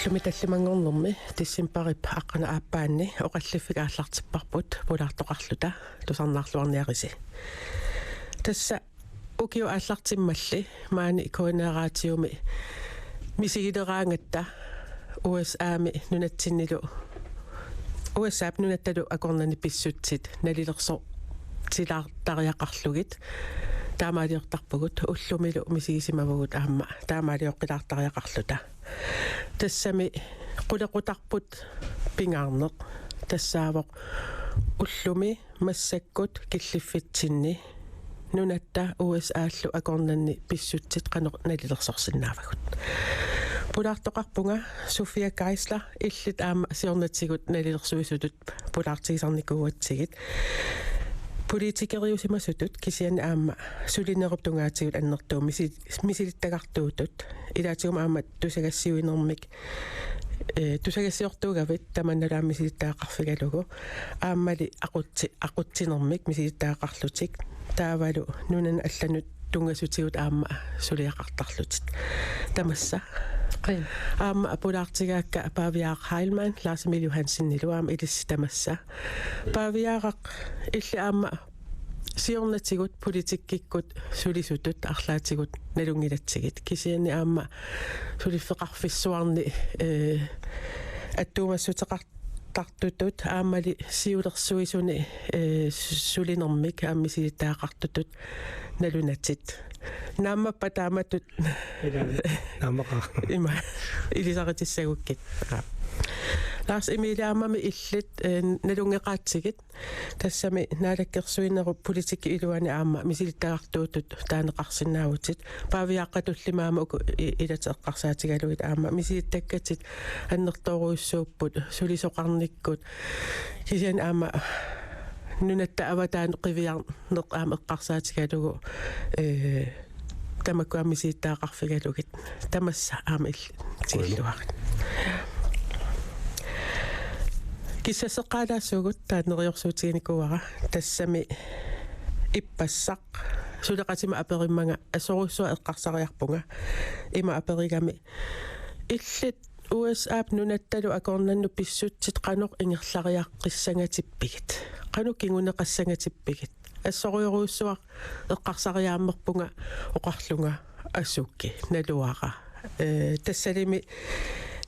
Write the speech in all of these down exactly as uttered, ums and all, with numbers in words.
Ullumi tallimanngornermi decembarip aqqaneq-aappaanni oqalliffik aallartipparput pulaartoqarluta, tusarnaarluarniarisi. Tassa ukiut aallartimmalli maani K N R-raatiumi misigileraangatta U S A-mi nunatsinnilu, U S A-p nunattalu akornanni pissutsit nalilersortilaartariaqarlugit taamaaliortarpugut, ullumilu misigisimavugut aamma taamaalioqqilaartariaqarluta. Tassami qulequtarput pingaarneq tassaavoq ullumi massakkut killiffitsinni nunatta U S A-llu akornanni pissutsit qanoq nalilersorsinnaavagut. Pulaartoqarpunga Sofia Geisler, illit aamma siornatigut nalilersuisutut pulaartigisarnikuugatsigit. Politikeriusimasutut kisianni aamma sulinerup tungaatigut annertuumik misi-, misilittagartuutut. Ilaatigut aamma tusagassiuinermik, eh, tusagassiortuugavit tamannalu aamma misilittagaqarfigalugu. Aammali aqutsi-, aqutsinermik misilittagaqarlutik. Taavalu nunanut allanut tunngasutigut aamma suliaqartarlutit. Tamassa. Qaa. Aamma pulaartigaakka Pavia Heilmann, Lars Emil Johansenilu aamma ilissi tamassa. Paviaraq, illit aamma siornatigut politikkikkut sulisutut arlaatigut nalunngilatsigit. Kisianni aamma suliffeqarfissuarni, eh, attuumassuteqartartutut aammali siulersuisuni, eh, su-, sulinermik aamma misilittagaqartutut nalunatit. Naammappat taamatut? Ilaa, naammaqaaq. Ima, ilisaritissagukkit. Aa. Lars Emil, aammami illit, eh, nalunngeqaatsigit. Tassami naalakkersuinerup politikkip iluani aamma misilittagartuutut taaneqarsinnaavutit. Paviaqqatulli aamma uku i-, ilatit eqqarsaatigalugit aamma misilittakkatsit annertoorujussuupput sulisoqarnikkut. Kisianni aamma nunatta avataanut qiviarneq aamma eqqarsaatigalugu, eh, tamakku aamma misilittagaqarfigalugit. Tamassa aamma illit tigulluarit. Kissasseqqaalaassuugut, taanna neriorsuutiginikuuara. Tassami ippassaq suleqatima aperimmanga assorujussuaq eqqarsariarpunga. Ima aperigami: Illit U S A-p nunattalu akornannut pissutsit qanoq ingerlariaqqissanngatippigit? Qanoq kinguneqassanngatippigit? Assorujorujussuaq eqqarsariaammerpunga oqarlunga: Asuki, naluara. Eh, tassalimi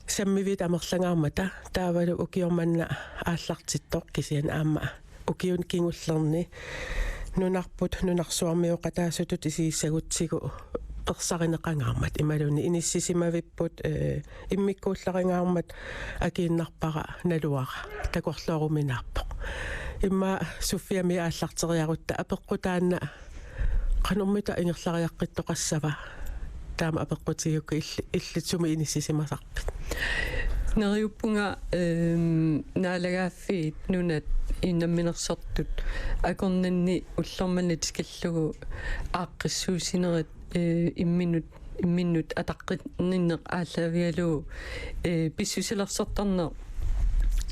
sammiviit amerlangaarmata, taavalu ukioq manna aallartittoq, kisianni aamma ukiuni kingullerni nunarput nunarsuarmioqataasutut isigissagutsigu persarineqangaarmat imaluunniit inissisimavipput, eh, immikkuullaringaarmat akiinnarpara, naluara, takorlooruminaappoq. Immaqa Sofiami aallarteriarutta apeqqut taanna: Qanormita ingerlariaqqittoqassava? Taama apeqqutigigukku illi-, illit sumi inissisimasarpit? Neriuppunga, ehm, naalagaaffiit nunat namminersortut akornanni ullormannit tikillugu aaqqissuussinerat, eh, imminnut, imminnut ataqqinninneq aallaavigalugu, eh, pissusilersortarneq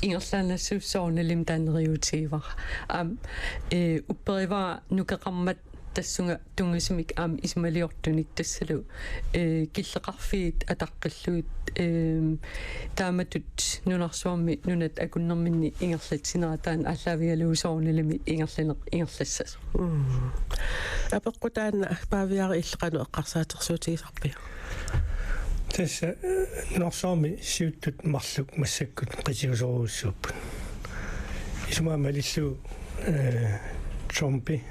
ingerlaannassasoq soorunalimi taanna neriuutigivara. Aamma, eh, upperivara nukeqarmat tassunga tunngasumik aamma isumaliortunik, tassalu, eh, killeqarfiit ataqqillugit, ehm, taamatut nunarsuarmi nunat akornanni ingerlatsinerat taanna aallaavigalugu soorunalimi ingerlaneq ingerlassasoq. Mm. Apeqqut taanna, Paaviaraq, illit qanoq eqqarsaatersuutigisarpiuk? Tassa, eh, nunarsuarmi siuttut marluk massakkut qitiusorujussuupput. Isumaga malillugu, eh, Trumpi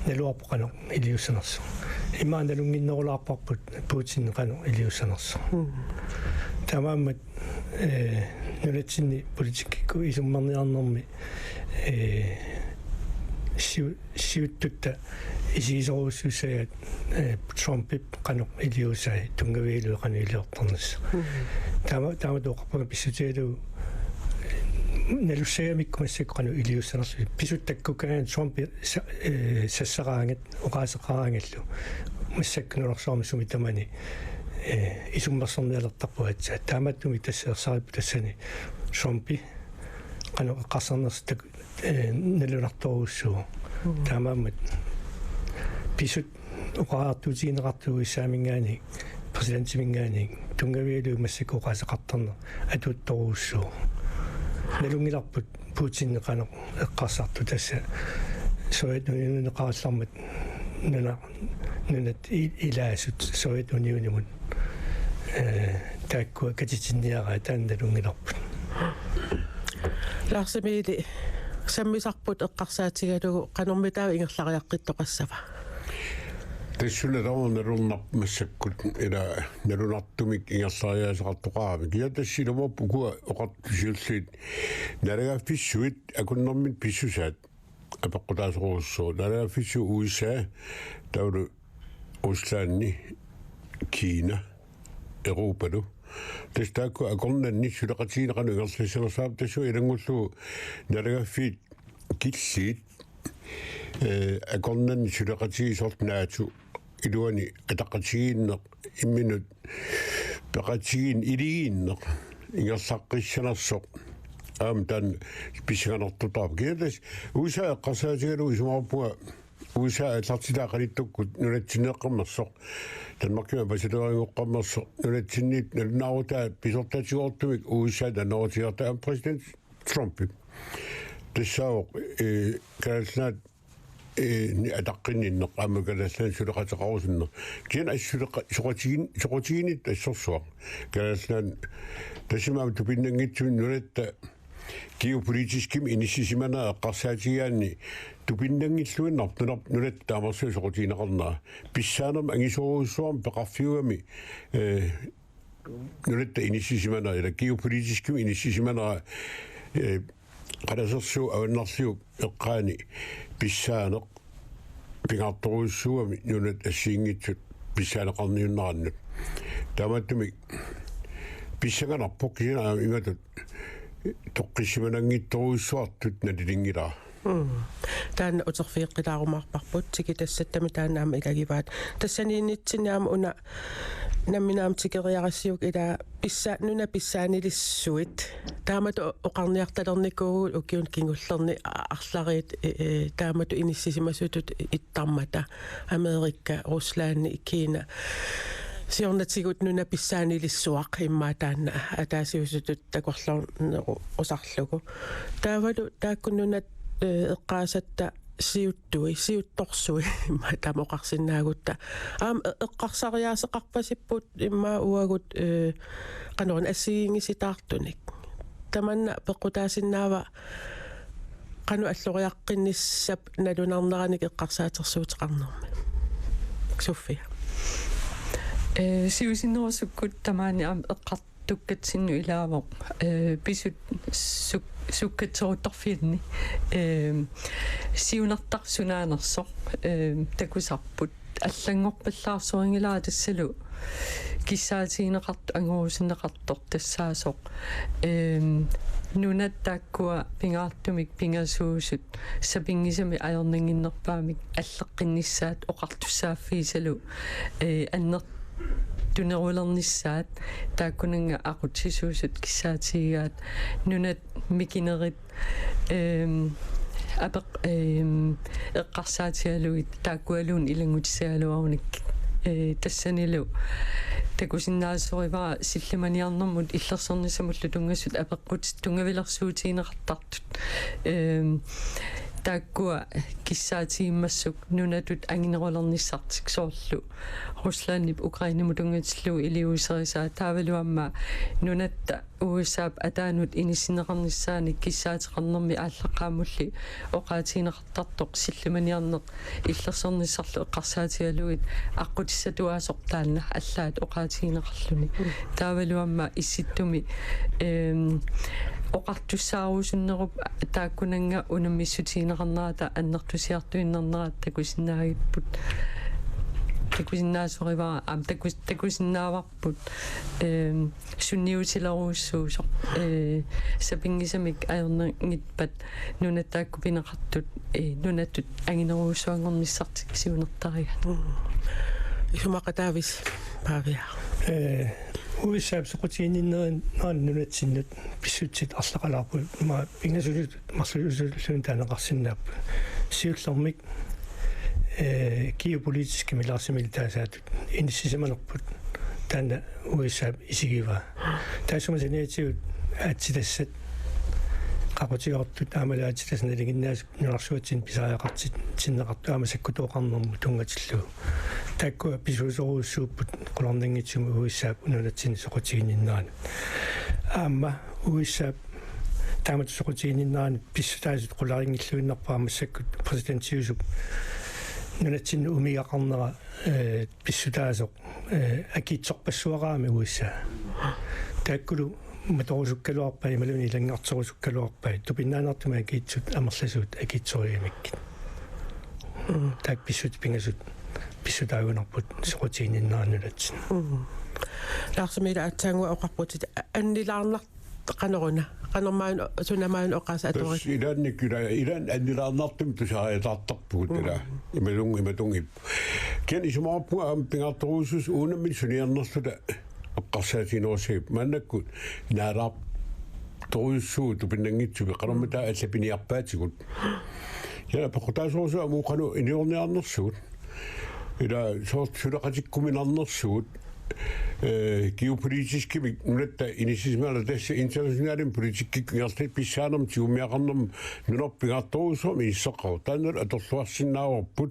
naluarpoq qanoq iliussanersoq. Immaqa nalunnginnerulaarparput Putin qanoq iliussanersoq. Mm. Taamaammat, eh, nunatsinni politikkikkut isummerniarnermi, eh, siu-, siuttutta isigisorujussuussagigaat, eh, Trumpip qanoq iliuusai tunngavigalugu qanoq iliortarnissaq. Mm. Taama, taamatut oqarpunga pissutigalugu nalussagamikku massakkut qanoq iliussanersoq. Pisut takkukkaangat Trumpi sa-, eh, sassaraangat, oqaaseqaraangallu. Massakkut nunarsuarmi sumi tamani, eh, isummersornialertarpoq aatsaat. Taamaattumik tassa ersarippoq tassani Trumpi qanoq eqqarsarnersoq tak-, eh, nalunartorujussuuvoq. Mm. Taamaammat pisut oqariartuutigineqartugut S A-minngaanniit, præsidentiminngaanniit, tunngavigalugit massakkut oqaaseqartarneq atuuttorujussuuvoq. Nalunngilarput Putinip qanoq eqqarsartoq tassa Sovjetunioneqarallarmat nuna-, nunat i-, ilaasut Sovjetunionimut, eh, taakkua katitinniaraat taanna nalunngilarput. Lars Emil, sammisarput eqqarsaatigalugu qanormitaava ingerlariaqqittoqassava? Tassunga tamarmi nalunarpoq massakkut ila nalunartumik ingerlariaaseqartoqarami. Kia tassa ilumoorpoq ukua oqartut siulliit naalagaaffissuit akunnerminni pissusaat apeqqutaasorujussuuvoq. Naalagaaffissuit U S A, taavalu Ruslandi, Kina, Europalu. Tassa taakku akornanni suleqatigiinneq qanoq ingerlassanersoq tassa ilanngullugu naalagaaffiit killiit, eh, akornanni suleqatigisoq NATO iluani ataqatigiinneq imminut peqatigiinneq iligiinneq ingerlaqqissanersoq aamma taanna pissanganartortarpoq. Kia tassa U S A eqqarsaatigalugu isumaqarpunga U S A aallartitaa qanittukkut nunatsinneeqqammersoq, Danmarkimut ambasadørinngoqqammersoq, nunatsinniittut nalunaarutaat pisortatigoortumik U S A nanorutigarta aamma præsident Trumpi. Tassaavoq, eh, Kalaallit Nunaat, eh, ni ataqqinninneq aamma Kalaallit Nunaat suleqateqarusunneq. Kisianni assuleqa-, soqatigin-, soqatiginnittoq assorsuaq. Kalaallit Nunaat tassami aamma tupinnanngitsumik nunatta geopolitiskimik inissisimanera eqqarsaatigigaanni tupinnanngilluinnarpoq nunap-, nunatta taamarsuaq soqutigineqarnera. Pissaanermik angisoorujussuarmik peqarfiugami, eh, nunatta inissisimanera, ila geopolitiskimik inissisimanera, eh, qalasersuup avannarliup eqqaani pissaaneq pingaartorujussuugami nunat assigiinngitsut pissaaneqarniunnerannut. Taamaattumik pissanganarpoq kisianni aamma imatut toqqissimananngitsorujussuartut nalilinngilaa. Mm. Taanna uterfigeqqilaarumaarparput tikitassattamik taanna aamma ilagivaat. Tassaniinnitsinni aamma una nammineq aamma tikeriarassiuk ila pissa-, nunat pissaanilissuit. Taamatut oqarniartalernikuuvugut ukiuni kingullerni a-, arlariit, e, e, taamatut inissisimasutut ittarmata. Amerika, Rusland, Kina. Siornatigut nunat pissaanilissuaq immaqa taanna ataasiusutut takorloorneru-, -usarlugu. Taavalu taakku nunat, eh, eqqaasatta siuttui, siuttorsui, immaqa taama oqarsinnaagutta. Aamma e-, eqqarsariaaseqarpasipput immaqa uagut, eh, qanoruna assigiinngisitaartunik. Tamanna peqqutaasinnaava qanoq alloriaqqinnissap nalunarneranik eqqarsaatersuuteqarnermi. Sofia. Eh, siusinnerusukkut tamaani aamma eqqar-, tukkatsinnut ilaavoq, eh, pisut suk-, sukkatseruttorfianni, eh, siunertaq sunaanersoq, eh, takusarput. Allanngorpallaarsorinngilaa tassalu kissaatigineqartoq, angorusunneqartoq tassaasoq. Eh, nunat taakkua pingaartumik pingasuusut sapinngisamik ajornannginnerpaamik alleqqinnissaat oqartussaaffigisalu, eh, anner-, tunerulernissaat taakkunannga aqutsisuusut kissaatigigaat nunat mikinerit, ehm, apeq-, ehm, eqqarsaatigalugit taakkualuunniit ilanngutissagaluarunik, eh, tassanilu takusinnaasorivara sillimaniarnermut illersornissamullu tunngasut apeqqutit tunngavilersuutigineqartartut. Ehm, taakkua kissaatigimmassuk nunatut anginerulernissartik soorlu Ruslandip Ukrainamut tunngatillugu iliuuserisaa taavalu aamma nunatta U S A-p ataanut inissinneqarnissaanik kissaateqarnermi aallaqqaammulli oqaatigineqartartoq sillimaniarneq illersornissarlu eqqarsaatigalugit aqqutissatuaasoq taanna allaat oqaatigineqarluni. Mm. Taavalu aamma issittumi, ehm, oqartussaarusunnerup taakkunannga unammissutigineqarnerata annertusiartuinnarnerata takusinnaagipput. Takusinnaasorivara, aamma takus-, takusinnaavarput, ehm, sunniutilerujussuusoq, eh, sapinngisamik ajornanngippat nunat taakku pineqartut, eh, nunatut anginerujussuanngornissartik siunertarigaat. Mm. Isumaqataavisi, Pavia? Eh, U S A-p soqutiginninnerani nunatsinnut pissutsit arlaqalaarput, ima pingasullutik marluusulluunniit taaneqarsinnaapput. Siullermik, eh, geopolitiskimik Lars Emil taasaatut inissisimanerput taanna U S A-p isigivaa. Taassuma saniatigut aatsitassat qaqutigoortut aammalu aatsitassat nalinginnaasut nunarsuatsinni pisariaqartinneqartut aamma sakkutooqarnermut tunngatillugu. Taakkua pisuusorujussuupput qularnanngitsumik U S A-p nunatsinni soqutiginninneranut. Aamma U S A-p taamatut soqutiginninneranut pissutaasut qularinngilluinnarpara massakkut præsidentiusup nunatsinni umigaqarnera, eh, pissutaasoq, eh, akiitsorpassuaqarami U S A. Taakkulu matorusukkaluarpai imaluunniit ilanngarterusukkaluarpai tupinnaannartumik akiitsut amerlasuut akiitsorigamikkit. Mm. Taakku pissutsit pingasut pissutaagunarput soqutiginninneranut nunatsinni. Mm. Laarsimilu aatsaannguaq oqarputit a-, annilaarnar-, qanoruna, qanormaana, sunamaana oqaasaq atorit. Tassa ilaanni ila-, ilaanni annilaarnartumik tusariataartarpugut. Mm. Ila imaluunniit imatunngip. Kisianni isumaqarpunga aamma pingaartorujussuusoq uunga suniarnerluta eqqarsaatiginerussagit. Maannakkut naalaartorujussuuvoq tupinnanngitsumik qanormita allapiniarpaatigut. Ja peqqutaasorujussuaq aamma qanoq iliorniarnersugut. Ila soorlu suleqatikkuminarnersugut. Eh, geopolitiskimik nunatta inissisimanermut tassa internationalimik politikkikkut ingerlaannaq pissaanermut tigummiaqarnermut nunarput pingaartorujussuarmik inisseqqavoq. Taannalu atorluarsinnaavarput.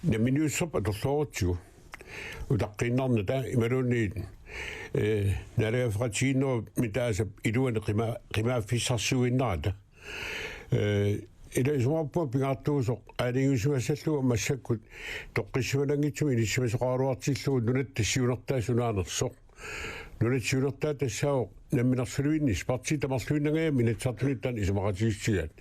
Namminiussuarput atorluarutsigu. Utaqqiinnarnata imaluunniit, eh, naalagaaffeqatigiinnerup mitaasap iluani qima-, qimaaffissarsiuinnarata. Eh, ila isumaqarpunga pingaartuusoq aalajangiussimassallugu massakkut toqqissimananngitsumik inissisimasoqaraluartillugu nunatta siunertaa sunaanersoq. Nunatta siunertaa tassaavoq namminersulivinnissaq, partiit tamarluinnangajammi Inatsisartuni taanna isumaqatigiissutigaat.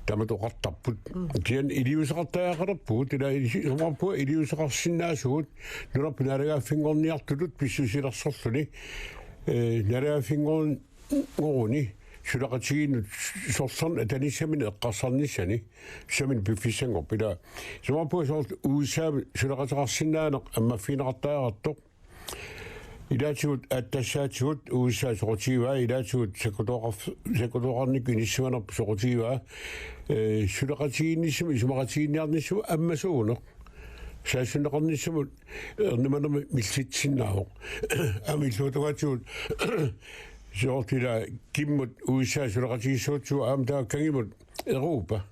Taamatut oqartarput. Mm. Kisianni iliuuseqartariaqalerpugut, ila isi-, isumaqarpunga iliuuseqarsinnaasugut, nunarput naalagaaffinngorniartutut pissusilersorluni, eh, naalagaaffinngorn-, -ngoruni suleqatigiinnut sorlerneq atanissaminut eqqarsarnissani, tassami piffissanngorpoq. Ila isumaqarpunga soorlu U S A suleqateqarsinnaaneq ammaffigineqartariaqartoq. Ilaatigut aatsitassatigut U S A soqutigivaa, ilaatigut sakkutooqarf-, sakkutooqarnikkut inissisimanerput soqutigivaa, eh, suleqatigiinnissamut isumaqatigiinniarnissamut ammasuuneq. Saassunneqarnissamut ernumanermi millitsisinnaavoq. Aamma illuatungaatigut soorlu ila kimmut U S A suleqatigiissutsigu aamma taava kangimut Europa.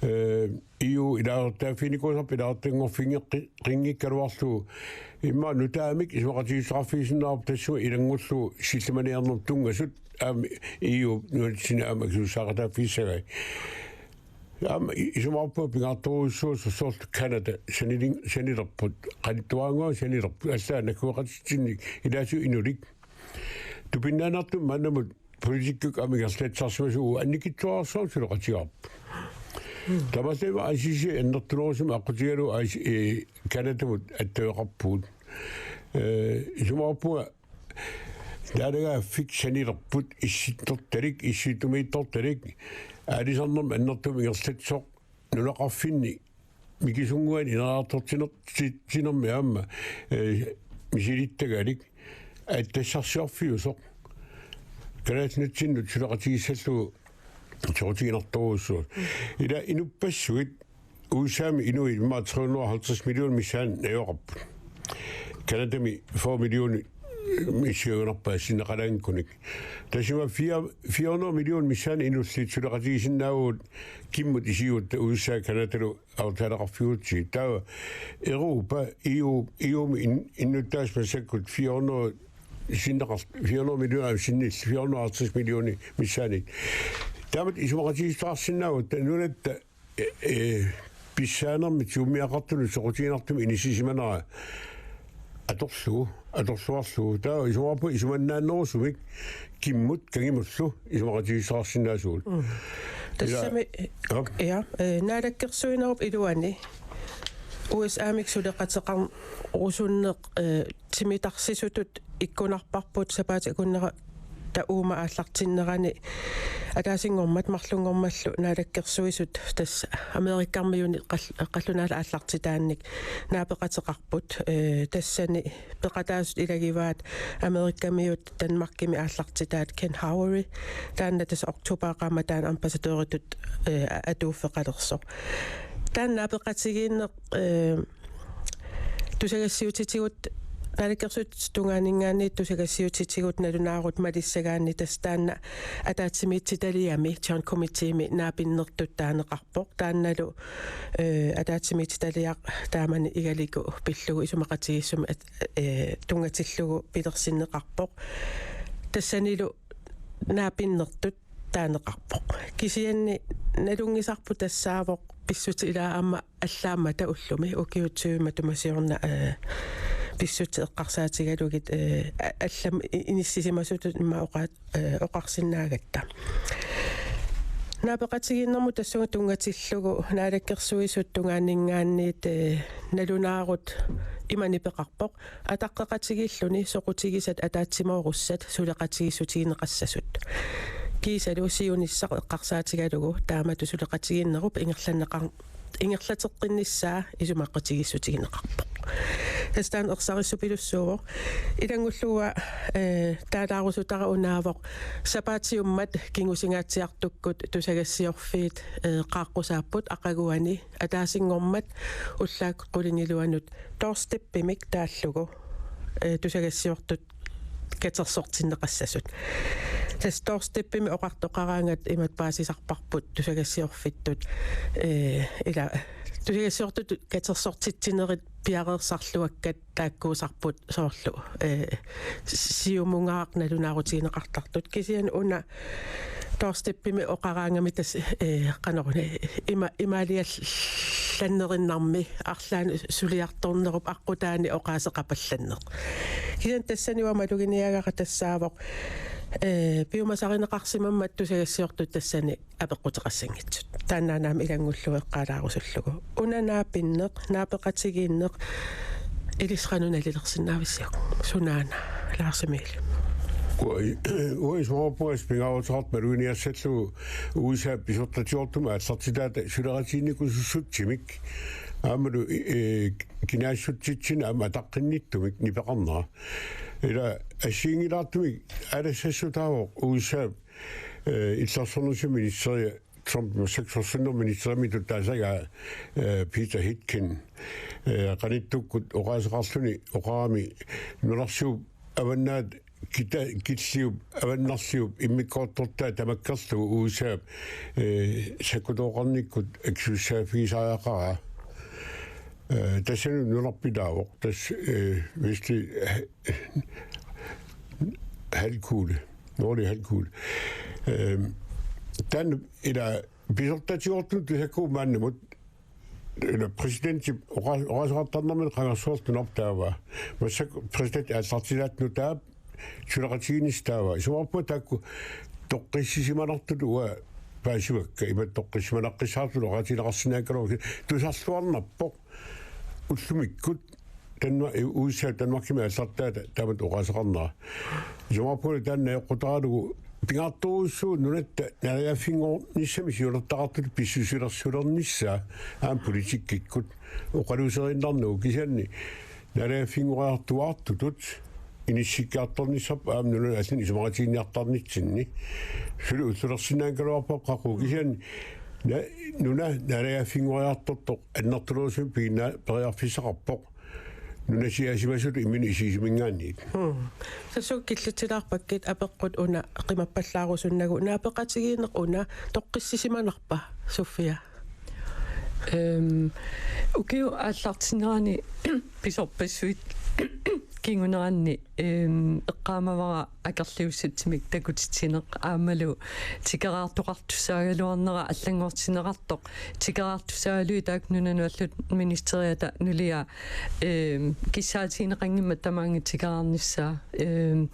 Eh, E U ilaasortaaffiginikuusarput ilaasortanngorfiginngi-, -ginngikkaluarlugu immaqa nutaamik isumaqatigiissuteqarfigisinnaavarput tassunga ilanngullugu sillimaniarnermut tunngasut aamma E U nunatsinni aamma akisussaaqataaffigissagaat. Aamma i-, isumaqarpunga pingaartorujussuusoq soorlu Canada sanilin-, sanilerput, qanittuaraannguaq sanilerput, allaat nakkueqatitsinnik ilaatigut inulik. Tupinnaannartumik maannamut politikkikkut aamma ingerlatsisarsimasut uagut annikitsuararsuarmik suleqatigaarput. Taamaattumik I C C annertunerusumik aqqutigalugu I C-, eh, Canadamut attaveqarpugut. Eh, isumaqarpunga naalagaaffik sanilerput, issittortalik, issittumiittortalik, aalisarnermik annertuumik ingerlatsisoq, nunaqarfinni mikisunnguanik ineriartortiner-, ti-, -tinermi aamma, eh, misilittagalik, aatsitassarsiorfiusoq. Kalaallit Nunatsinnut suleqatigissallugu soqutiginartorujussuusoq. Ila inuppassuit U S A-mi inuit immaqa tre hundrede og halvtreds millioner missaanni najugaqarput. Canadami fyrre millioner missaannerpaat sinneqalaanngikkunik. Tassami fire, fire hundrede millioner missaanni inullit suleqatigisinnaavagut kimmut isigutta U S A Canadalu aftaleqarfigigutsigit. Taava Europa, E U, E U-mi in-, innuttaasut massakkut fire hundrede sinneqar-, fire hundrede millioner sinnill-, fire hundrede og halvtreds millioner missaanniit. Taamatut isumaqatigiissuteqarsinnaavagut, taava nunatta, eh, eh, pissaanermik tigummiaqartunut soqutiginartumik inissisimanera atorlugu, atorluarlugu. Taava isumaqarpunga isumannaannerusumik kimmut kangimullu isumaqatigiissuteqarsinnaasugut. Mm. Ila-, tassami, ja, ja, eh, naalakkersuinerup iluani U S A-mik suleqateqarusunneq, eh, timitarsisutut ikkunarparput sapaatip akunnera ta uuma aallartinnerani ataasinngormat marlunngormallu naalakkersuisut tassa Amerikamiuni qall-, qallunaat aallartitaannik naapeqateqarput, eh, tassani peqataasut ilagivaat Amerikamiut Danmarkimi aallartitaat Ken Howery, taanna tassa oktober qaammat taanna ambassadøritut, eh, atuuffeqalersoq. Taanna naapeqatigiinneq, eh, tusagassiuutitigut Naalakkersuisut tungaaninngaanniit tusagassiuutitigut nalunaarut malissagaanni tassa taanna ataatsimiititaliami Joint Committeemi naapinnertut taaneqarpoq. Taannalu, eh, ataatsimiititaliaq taamani Igaliku pillugu isumaqatigiissumik at-, eh, tunngatillugu pilersinneqarpoq. Tassanilu naapinnertut taaneqarpoq. Kisianni nalunngisarput tassaavoq pissutsit ilaa aamma allaammata ullumi ukiut tyve matuma siorna, eh, pissutsit eqqarsaatigalugit, eh, a-, allamik i-, inissisimasutut immaqa oqa-, eh, oqarsinnaagatta. Naapeqatigiinnermut tassunga tunngatillugu Naalakkersuisut tungaaninngaanniit, eh, nalunaarut ima nipeqarpoq: Ataqqeqatigiilluni soqutigisat ataatsimoorussat suleqatigiissutigineqassasut. Kiisalu siunissaq eqqarsaatigalugu taamatut suleqatigiinnerup ingerlanneqar-, ingerlateqqinnissaa isumaqatigiissutigineqarpoq. Tassa taanna ersarissupilussuuvoq. Ilanngullugua, eh, taalaarusutara unaavoq: Sapaatiummat kingusingaatsiartukkut tusagassiorfiit, eh, qaaqqusaapput aqaguani, ataasinngormat ullaakkut qulingiluanut doorstepimik taallugu, eh, tusagassiortut katersortinneqassasut. Tassa doorstepimik oqartoqaraangat imatut paasisarparput tusagassiorfittut, eh, ila tusagassiortut katersortitsinerit piareersarluakkat taakkuusarput soorlu, eh, siumungaaq nalunaarutigineqartartut. Kisianni una doorstepimik oqaraangami tassa, eh, qanoruna, ima-, imaaliallannerinnarmi arlaannik suliartornerup aqqutaani oqaaseqapallanneq. Kisianni tassani uanga maluginiagara tassaavoq, eh, piumasarineqarsimammat tusagassiortut tassani apeqquteqassanngitsut. Taannaana aamma ilanngullugu eqqaalaarusullugu. Una naapinneq, naapeqatigiinneq, ilissi qanoq nalilersinnaavisiuk? Sunaana, Lars Emil? Uanga, uanga isumaqarpunga pingaaruteqartoq maluginiassallugu U S A pisortatigoortumik aallartitaata suleqatigiinnikusussutsimik. Aammalu, eh, kinaassutsitsinnik aamma ataqqinnittumik nipeqarnera. Ila assiginngilaartumik aalassassutaavoq U S A, eh, illersornersi ministeria Trump massakkut sorsunnermi ministerimiittut taasagaa, eh, Peter Hitken, eh, qanittukkut oqaaseqarluni oqarami nunarsuup avannaata kita-, killiup avannarliup immikkoortortaa tamakkerlugu U S A, eh, sakkutooqarnikkut akisussaaffigisinnaaqqaraa. Eh, tassani nunarput ilaavoq, tassa, eh, vestlig, eh, halvkugle, nordlig halvkugle. Ehm, taanna ila pisortatigoortumik tusakkuuvoq maannamut, ila præsidentip oqa-, oqaaseqartarnermini qangarsuarlu nunarput taavaa. Massakkut præsidentip aallartitaata nutaap suleqatigiinnissaq taavaa. Isumaqarpunga taakku toqqissisimanartutut uanga paasivakka, imatut toqqissimanaqqissaartutut oqaatigineqarsinnaanngikkaluarlugu, tusarluarnarpoq ullumikkut Danmark, U S A Danmarkimi aallartaata taamatut oqaaseqarnera. Isumaqarpunga taanna najoqqutaralugu pingaartorujussuuvoq nunatta naalagaaffinngornissamik siunertaqartutut pissusilersulernissaa aamma politikkikkut oqaluuseriinnarnagu, kisianni naalagaaffinngoriartuaartutut inissikkiartornissarput aamma nunanut allanut isumaqatigiinniartarnitsinni. Suli ullulersinnaanngikkaluarpara qaqugu, kisianni na-, nuna naalagaaffinngoriartortoq annertunerusumik piginnaa-, periarfissaqarpoq nunasiaasimasutut imminut isigisuminngaanniit. Mm. Tassa killitsilaarpakkit apeqqut una qimappallaarusunnagu, naapeqatigiinneq una toqqissisimanarpa, Sofia? Ehm, ukiup aallartinnerani pisorpassuit kinguneranni, ehm, eqqaamavara akerliussutsimik takutitsineq aammalu tikeraartoqartussaagaluarnera allanngortinneqartoq. Tikeraartussaagalugit taakku nunanut allanut ministeriata nulia, ehm, kissaatigineqanngimmat tamaanga tikeraarnissaa. Ehm,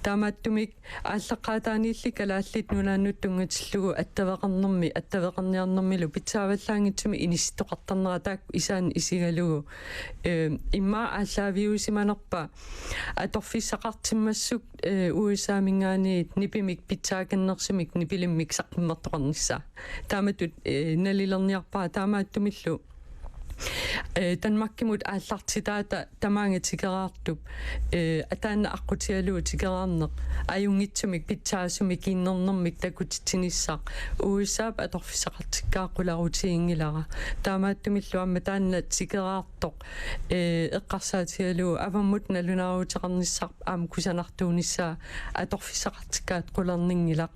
taamaattumik aallaqqaataaniilli Kalaallit Nunaannut tunngatillugu attaveqarnermi, attaveqarniarnermilu pitsaavallaanngitsumik inissittoqartarnera taakku isaanni isigalugu. Ehm, immaqa aallaaviusimanerpa atorfissaqartimmassuk, eh, U S A-minngaanniit nipimik pitsaakannersumik nipilimmik saqqummertoqarnissaa. Taamatut, eh, nalilerniarpara taamaattumillu Eh, Danmarkimut aallartitaata tamaanga tikeraartup, eh, ataanna aqqutigalugu tikeraarneq ajunngitsumik pitsaasumik kiinnernermik takutitsinissaq U S A-p atorfissaqartikkaa qularutiginngilara. Taamaattumillu aamma taanna tikeraartoq, eh, eqqarsaatigalugu avammut nalunaaruteqarnissaq aamma kusanartuunissaa atorfissaqartikkaat qularnanngilaq.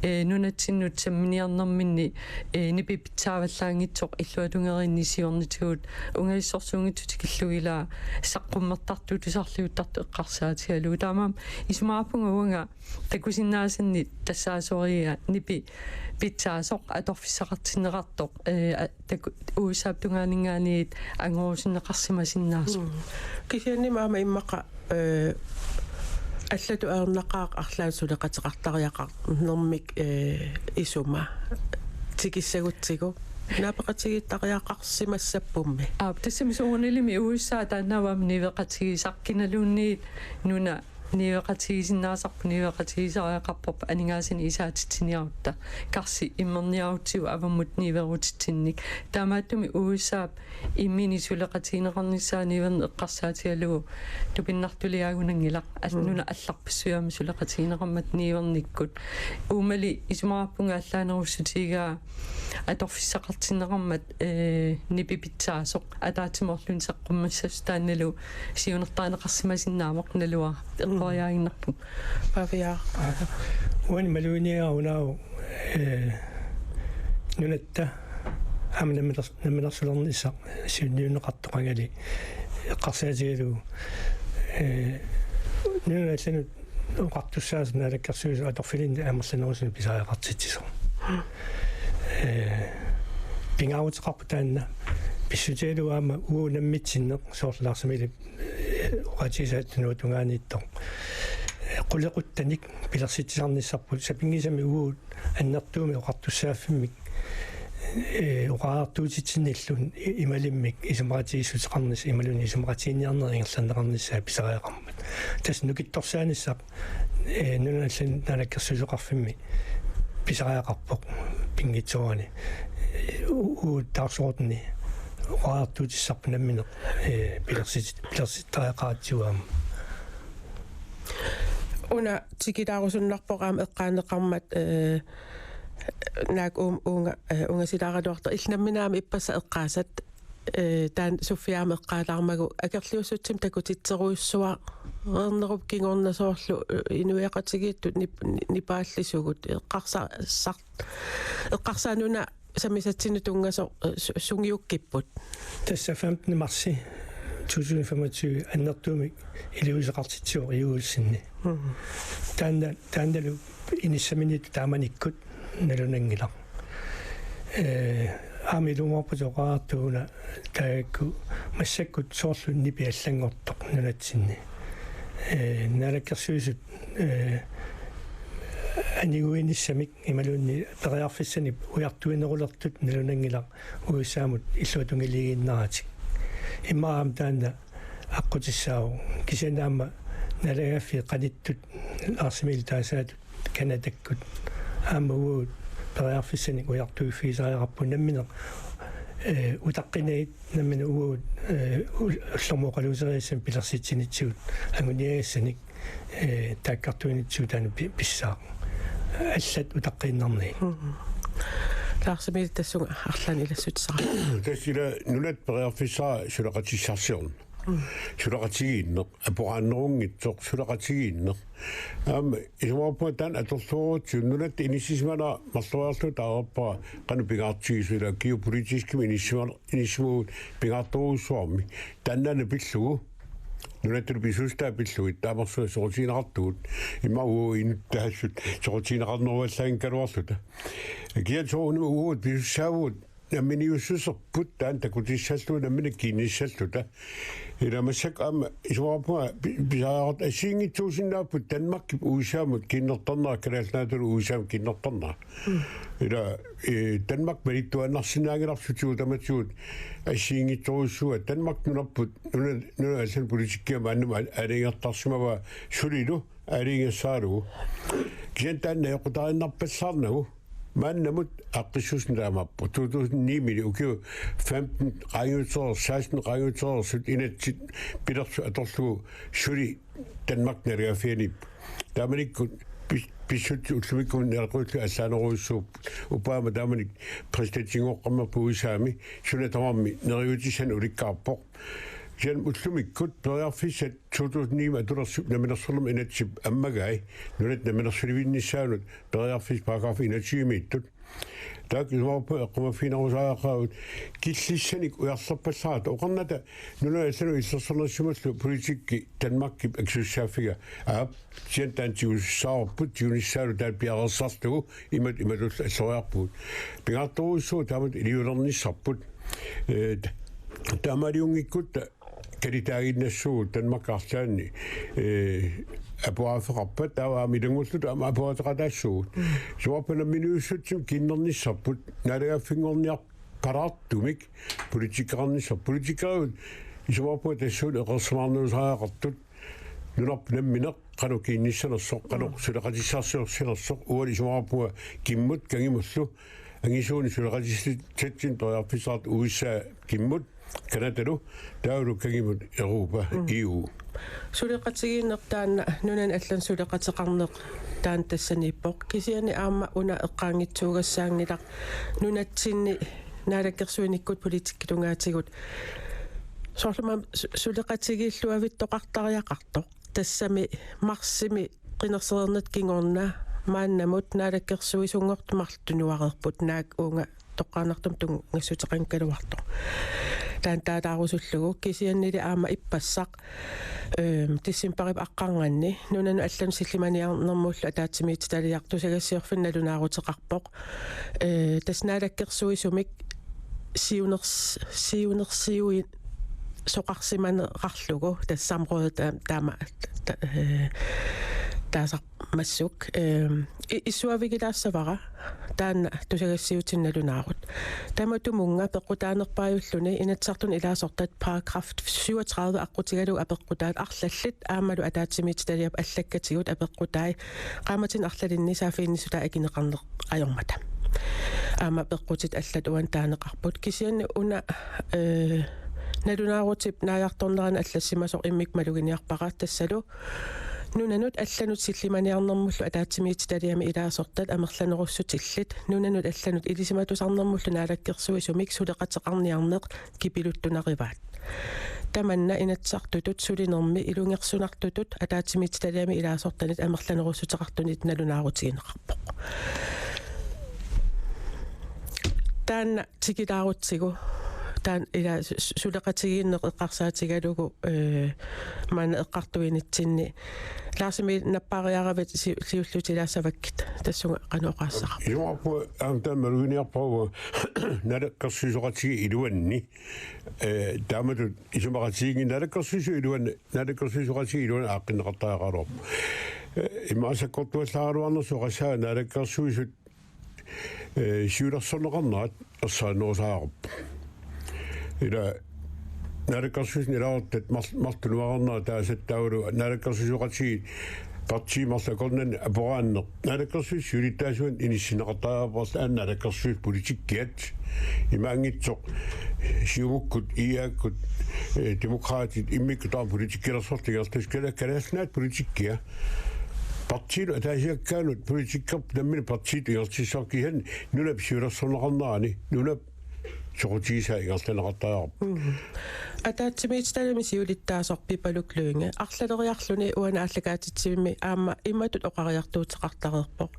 Eh, nunatsinnut samminiarnerminni, eh, nipipitsaavallaanngitsoq illuatungeriinni siornatigut ungasissorsuunngitsut tikillugilaa saqqummertartut tusarliuttartut eqqarsaatigalugu. Taamaammat isumaqarpunga uanga takusinnaasannik tassaasoriga nipipitsaasoq atorfissaqartinneqartoq, eh, a-, taku-, U S A-p tungaaninngaanniit angorusunneqarsimasinnaasoq. Mm. Kisianni aamma immaqa, eh, allatut ajornaqaaq arlaat suleqateqartariaqarnermik, eh, isuma tikissagutsigu naapeqatigiittariaqarsimassappummi. Aap, tassami soorunalimi U S A taannaavoq aamma niueqatigiissaq kinaluunniit nuna niueqatigisinnaasarput, niueqatigisariaqarparput aningaasanik isaatitsiniarutta, karsi immerniarutsigu avammut niuerutitsinnik. Taamaattumik U S A-p imminut suleqatigineqarnissaa niuerneq eqqarsaatigalugu tupinnartuliaagunanngilaq, al-, Mm. nuna allarpassuit aamma suleqatigineqarmata niuernikkut. Uumali isumaqarpunga allaanerussutigigaa atorfissaqartinneqarmat, eh, nipipitsaasoq ataatsimoorluni saqqummassasoq taannalu siunertarineqarsimasinnaavoq naluara. Mm. Eqqoriaaginnarpunga. Pavia. Uani maluginiagara unaavoq, eh, nunatta aamma namminers-, namminersulernissaq siunniunneqartoq qangali eqqarsaatigalugu, eh, nunanut allanut oqartussaasoq naalakkersuisut atorfilinnut amerlanerusunik pisariaqartitsisoq. Eh, pingaaruteqarpoq taanna pissutigalugu aamma uagut nammitsinneq soorlu Lars Emilip, eh, oqaatigisaa tunuatungaaniittoq. Eh, qulequttanik pilersitsisarnissarput sapinngisamik uagut annertuumik oqartussaaffimmik, eh, oqariartuutitsinnillu i-, imalimmik isumaqatigiissuteqarnissaq imaluunniit isumaqatiginninniarneq ingerlanneqarnissaa pisariaqarmat. Tassa nukittorsaanissaq, eh, nunanut allanut naalakkersuisoqarfimmi pisariaqarpoq pinngitsoorani. Eh, u-, uagut dagsordeni oqariartuutissarput nammineq, eh, pilersit-, pilersittariaqaratsigu aamma. Una tikilaarusunnarpoq aamma eqqaaneqarmat, eh, naak uum-, uunga, eh, ungasilaaraluartoq illit nammineq aamma ippassaq eqqaasat, eh, taanna Sofia aamma eqqaalaarmagu akerliussutsimik takutitseruissuarnerup kingorna soorlu, eh, inuiaqatigiittut nip-, ni-, nipaallisugut eqqarsa-, sar-, eqqarsaat nuna sammisatsinnut tunngasoq, eh, su-, sungiukkipput. Tassa femtende marsi to tusind femogtyve annertuumik iliuuseqartitsivoq J U Olsenip. Mm. Taanna, taannalu inissaminiittut taamanikkut nalunanngilaq. Eh, aamma ilumoorputit oqariartugut una taakku massakkut soorlu nipi allanngortoq nunatsinni. Eh, naalakkersuisut, eh, aniguinissamik imaluunniit periarfissanik ujartuinerulertut nalunanngilaq U S A-mut illuatungiliiginnaratik. Immaqa aamma taanna aqqutissaavoq. Kisianni aamma naalagaaffiit qanittut Lars Emil taasaatut Canadakkut aamma uagut periarfissanik ujartuiffigisariaqarpugut nammineq, eh, utaqqinagit nammineq uagut, eh, ul-, ullormut oqaluuseriassanik pilersitsinitsigut anguniagassanik, eh, taakkartuinitsigut taanna pi-, pissaaq. Allat utaqqiinnarnagit. Mm. Lars Emil tassunga arlaannik ilassutissaqarpoq. Tassa ila nunatta periarfissaq suleqatissarsiorneq. Mm. Suleqatigiinneq, apoqaannerunngitsoq, suleqatigiinneq. Aamma isumaqarpunga taanna atorluarutsigu nunatta inissisimanera marloriarlugu taarpara qanoq pingaartigisoq ila geopolitiskimik inissisimaneq inissimaguit pingaartorujussuarmik. Taannaana pillugu. Nunatta pisuussutaa pillugit taamarsuaq soqutigineqartugut. Immaqa uagut inuttut taassuma soqutigineqarneruallaanngikkaluarluta. Kiisa soorunami uagut pisussaavugut namminiussuserput taanna takutissallugu nammineq kiinnissalluta. Ila massakkut aamma isumaqarpunga pi-, pisariaqartut assigiinngitsuusinnaapput Danmarkip U S A-mut kiinnertarnera, Kalaallit Nunaatalu U S A-mut kiinnertarnera. Ila, eh, Danmark malittuaannarsinnaanngilarput sutigut tamatigut assigiinngitsorujussuuaat. Danmark nunarput, nuna-, nunanut allanut politikkikkut maannamut aal-, aalajangertarsimavaa sulilu aalajangersaralugu. Kisianni taanna najoqqutariinnarpallaarnagu. Maannamut aaqqissuussineq taamaappoq. To tusind ni-mi ukiut femten qaangiutereersut, seksten qaangiutereersut inatsit pilersut atorlugu suli Danmark naligaaffianiippoq. Taamanikkut pis-, pissutsit ullumikkumut naleqqullugit allaanerujussuupput. Obama taamani præsidentinngoqqammerpoq U S A-mi, suna tamarmi neriuutissanik ulikkaarpoq. Kisianni ullumikkut periarfissat to tusind ni-mi atulersut namminersornermut inatsisip ammagai, nunat namminersulivinnissaanut periarfissat paragraf enogtyve-miittut. Taakku isumaqarpunga eqqumaffiginerusariaqarput killissanik ujarlerpallaartut. Oqarnata nunanut allanut illersornersimallugu politikki Danmarkip akisussaaffiga. Aap, kisianni taanna tigussavarput, tigussavarput taanna piareersarlugu imatut imatullu alloriarpugut. Pingaartorujussuuvoq taamatut iliulernissarput. Ee, taamaaliunngikkutta kalitaaginnassuugut Danmarkip arlaanni, ee, apuaaffeqarpat, taava aamma ilanngulluta aamma apuaateqataassuugut. Isumaqarpunga namminersuussutsimik kiinnernissarput, naalagaaffinngorniarpalaartumik politikkeqarnissarput. Politikerigut isumaqarpunga tassuuna eqeersimaarnerusariaqartut, nunarput nammineq qanoq kiinnissanersoq, qanoq suleqatissarsiorsinersoq, uani isumaqarpunga kimmut kangimullu angisuunik suleqatissatsinnik periarfissaqartut U S A kimmut, Canadalu, taavalu kangimut Europa, E U. Suleqatigiinneq taanna nunani allani suleqateqarneq taanna tassaniippoq. Kisianni aamma una eqqaanngitsuugassaanngilaq nunatsinni naalakkersuinikkut politikkitungaatigut. Soorlu aamma su-, suleqatigiilluavittoqartariaqartoq. Tassami marsimi qinersereernerata kingorna maannamut naalakkersuisunngortut marluk tunuareerput, naak uunga toqqaannartumik tunngassuteqanngikkaluartoq. Taanna taalaarusullugu kisiannili aamma ippassaq, øhm, decembarip aqqarnganni nunanut allanut sillimaniarnermullu ataatsimiititaliaq tusagassiorfinnut nalunaaruteqarpoq. Ee, tassa naalakkersuisumik siuners-, siunersiuisoqarsimaneqarlugu tassa samråd ta-, taama-, ta-, ee, taasarmassuk. Ee, i-, issuavigilaassavara taanna tusagassiutinut nalunaarut. Tamatumunnga peqqutaanerpaajulluni Inatsisartuni ilaasortat paragraf syvogtredive aqqutigalugu apeqqutaat arlallit aammalu ataatsimiititaliap allakkatigut apeqqutai qaammatini arlalinni saaffiginnissutai akineqarneq ajormata. Aamma peqqutit allat uani taaneqarput. Kisianni una, ee, nalunaarutip naajartornerani allassimasoq immikkut maluginiarpara tassalu nunanut allanut sillimaniarnermullu ataatsimiititaliami ilaasortat amerlanerussutillit, nunanut allanut ilisimatusarnermullu naalakkersuisumik suleqateqarniarneq kipiluttunarivaat. Tamanna Inatsisartutut sulinermi ilungersunartutut ataatsimiititaliami ilaasortanit amerlanerussuteqartunit nalunaarutigineqarpoq. Taanna tikilaarutsigu, taanna ila su-, su-, suleqatigiinneq eqqarsaatigalugu, ee, maanna eqqartuinitsinni. Lars Emil, nappaariaravit si-, siulliutilaassavakkit, tassunga qanoq oqaassaqarpa? Isumaqarpunga aamma taanna maluginiarpara naalakkersuisooqatigiit iluanni. Ee, taamatut isumaqatigiinngilaq naalakkersuisut iluanni, naalakkersuisooqatigiit iluanni aaqqinneqartariaqaraluarpoq. Ee, immaqa sakkortuallaaraluarnersoq oqassaanga naalakkersuisut, ee, siulersorneqarnerat ersarinnerusariaqarpoq. Ila naalakkersuisuni ilaasortat mar-, marluk tunuarnerat taasattaavalu naalakkersuisooqatigiit partiit marluk akornanni aporaanneq. Naalakkersuisut siulittaasuat inissinneqartariaqarput aamma naalakkersuisut politikkiat. Imaanngitsoq Siumukkut, I A-kkut, ee, Demokraatit, immikkut taama politikkilersortut ingerlatissavat, kala-, kalaallit nunaat politikkia. Partiinut ataasiakkaanut politikkerput nammineq partiitut ingerlatissavarput, kisianni nunap siulersorneqarnerani, nunap soqutigisaa ingerlanneqartariaqarpoq. Mhm. Ataatsimiititaliami siulittaasoq Pipaluk Lynge arlaleriarluni uani aallakaatitsivimmi aamma imatut oqariartuuteqartareerpoq.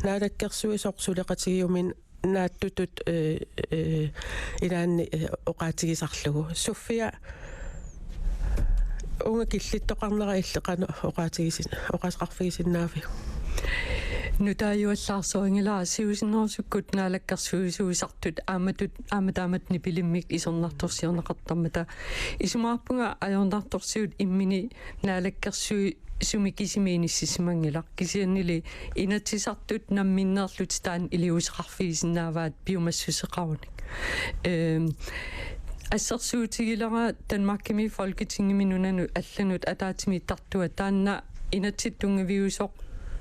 Naalakkersuisoq suleqatigiuminaatsutut, ee, ee, ilaanni, ee, oqaatigisarlugu. Sofia, uunga killittoqarnera illit qanoq oqaatigisin-, oqaaseqarfigisinnaaviuk? Nutaajuallaarsorinngilaq, siusinnerusukkut naalakkersuisuisartut aammatut, aamma taamatut nipilimmik isornartorsiorneqartarmata. Isumaqarpunga ajornartorsiut imminni naalakkersuisumik kisimi inissisimanngilaq. Kisiannili Inatsisartut namminneerlutik taanna iliuuseqarfigisinnaavaat piumassuseqarunik. Ehm, assersuutigilara Danmarkimi Folketingimi nunanut allanut ataatsimiittartua taanna inatsit tunngaviusoq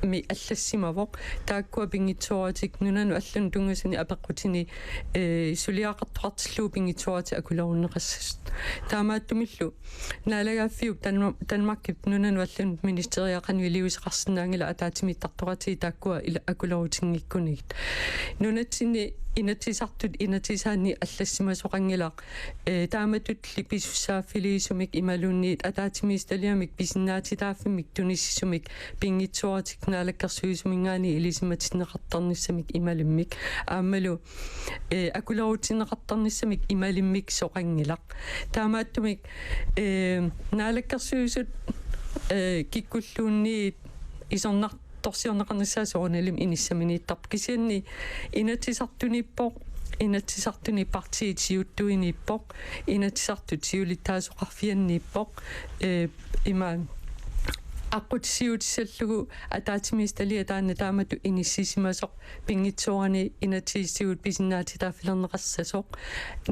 mi allassimavoq, taakkua pinngitsooratik nunanut allanut tunngasuni apeqqutini, ee, suliaqartoqartillugu pinngitsooratik akulerunneqassasut. Taamaattumillu naalagaaffiup Danmark-, Danmarkip nunanut allanut ministeriaqanut iliuuseqarsinnaanngilaq ataatsimiittartoqatigiit taakkua ila akulerutiginngikkunigit. Nunatsinni Inatsisartut inatsisaanni allassimasoqanngilaq, ee, taamatulli pisussaaffiliisumik imaluunniit ataatsimiititaliamik pisinnaatitaaffimmik tunisisumik pinngitsooratik naalakkersuisuminngaanniit ilisimatinneqartarnissamik imalimmik aammalu, ee, akulerutigineqartarnissamik imalimmik soqanngilaq. Taamaattumik, ee, naalakkersuisut, ee, kikkulluunniit isornartorsiorneqarnissaat soorunalimi inissaminiittarpoq. Kisianni Inatsisartuniippoq, Inatsisartuni partiit siuttuiniippoq, Inatsisartut siulittaasoqarfianniippoq, ee, ima aqqutissiuutissallugu ataatsimiititaliaq taanna taamatut inissisimasoq pinngitsoorani inatsisitigut pisinnaatitaaffilerneqassasoq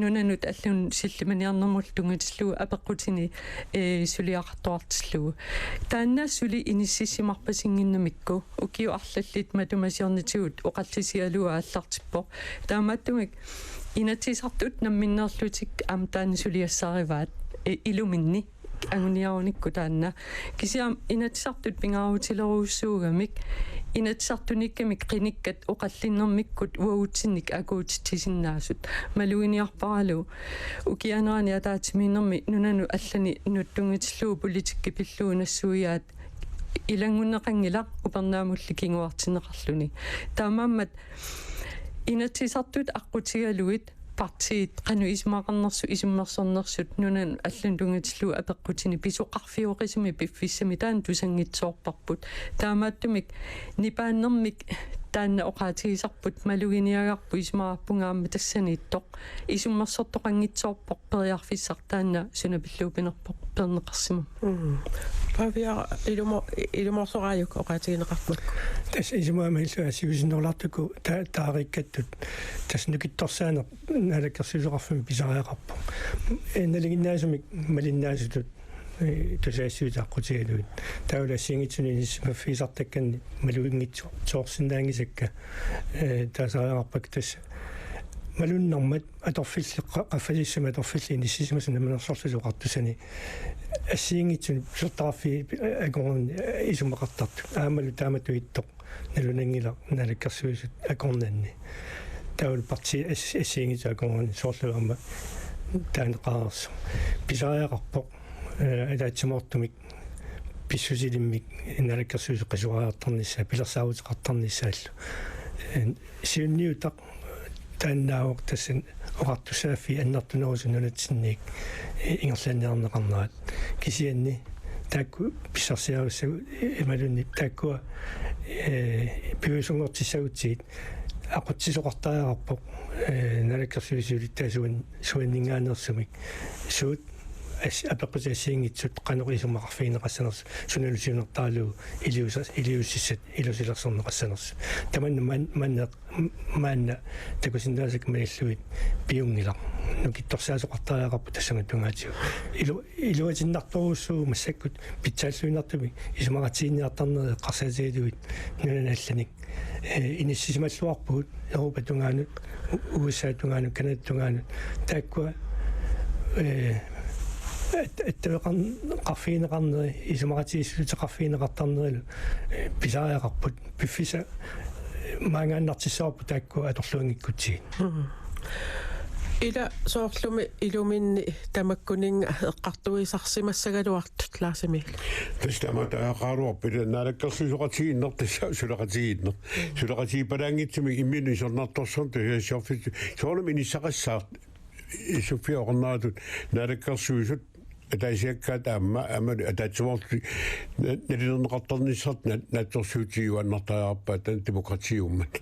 nunanut allanut sillimaniarnermullu tunngatillugu apeqqutini, ee, suliaqartoqartillugu. Taanna suli inissisimarpasinnginnamikku ukiut arlallit matuma siornatigut oqallisigalugu aallartippoq. Taamaattumik Inatsisartut namminneerlutik aamma taanna suliassarivaat, ee, iluminni anguniarunikku taanna. Kisianni Inatsisartut pingaarutilerujussuugamik Inatsisartuniikkamik qinikkat oqallinnermikkut uagutsinnik akuutitsisinnaasut. Maluginiarparalu ukianerani ataatsimiinnermi nunanut allanut tunngatillugu politikki pillugu nassuiaat ilanngunneqanngilaq upernaamulli kinguartinneqarluni. Taamaammat Inatsisartut aqqutigalugit partiit qanoq isumaqarnersut isummersornersut nunanut allanut tunngatillugu apeqqutini pisoqarfioqisumik piffissami taanna tusanngitsoorparput. Taamaattumik nipaannermik taanna oqaatigisarput maluginiagarput isumaqarpunga aamma tassaniittoq isummersortoqanngitsoorpoq periarfissaq taanna suna pillugu pinerpoq peerneqarsimammat. Mm. Pavia ilumo-, ilumoorsoraajuk oqaatigineqarput. Tassa isumaqarmillu assiusinnerulaartuku ta-, taariikkattut. Tassa nukittorsaaneq naalakkersuisoqarfimmi pisariaqarpoq. Ee, nalinginnaasumik malinnaasutut, ee, tusagassiuutitaqqutigalugit. Taavalu assigiinngitsunik inissisimaffigisartakkanni maluginngitsoorsinnaanngisakka, ee, taasariaqarpakka tassa. Malunnarmat atorfillit qa-, qaffasissumi atorfillit inissisimasut Namminersorlutik Oqartussani assigiinngitsunik pisortaqarfiit akornanni isumaqartartut. Aammalu taamatut ittoq nalunanngilaq naalakkersuisut akornanni. Taavalu partiit as-, assigiinngitsut akornanni soorlu aamma taaneqareersoq. Pisariaqarpoq, ee, ataatsimoortumik pissutilimmik naalakkersuisut qisuariartarnissaat, pilersaaruteqartarnissaallu. Ee, siunniutaq taannaavoq tassa oqartussaaffii annertunerusut nunatsinniit, ee, ingerlanniarneqarnerat. Kisianni taakku pissarsiarissagut imaluunniit taakkua, ee, piviusunngortissagutsigit aqutsisoqartariaqarpoq, ee, naalakkersuisut siulittaasuat suanninngaanneersumik suut as-, apeqqutit assigiinngitsut qanoq isumaqarfigineqassanersut sunalu siunertaralugu iliusa-, iliussissat ilusilersorneqassanersut. Tamanna man-, manneq M-, maanna takusinnaasakka malillugit piunngilaq. Nukittorsaasoqartariaqarpoq tassunga tungaatigut. Ilu-, iluatinnartorujussuuvoq massakkut pitsaalluinnartumik isumaqatigiinniartarneri eqqarsaatigalugit nunani allanik. Ee, inissisimalluarpugut Europa tungaanut, U-, U S A tungaanut, Canada tungaanut. Taakkua, ee, at-, attaveqarn-, qarfigineqarneri, isumaqatigiissuteqarfigineqartarnerilu, ee, pisariaqarput. Piffissaq maangaannartissavarput taakku atorluanngikkutsigit. Mm. Ila soorlumi iluminni tamakkuninnga eqqartuisarsimassagaluartut Lars Emil. Tassa tamaat ajaqaraluarpoq ila naalakkersuisoqatigiinneq tassa suleqatigiinneq. Suleqatigiippalaanngitsumik imminut isornartorsuarnik tusagassiorfiit soorunami inissaqassaaq. Sofia oqarneratut naalakkersuisut ataasiakkaat aamma, aamma ataatsimoorlutik na-, nalilerneqartarnissartik na-, naatsorsuutigiuaannartariaqarpaat taanna demokratiummat.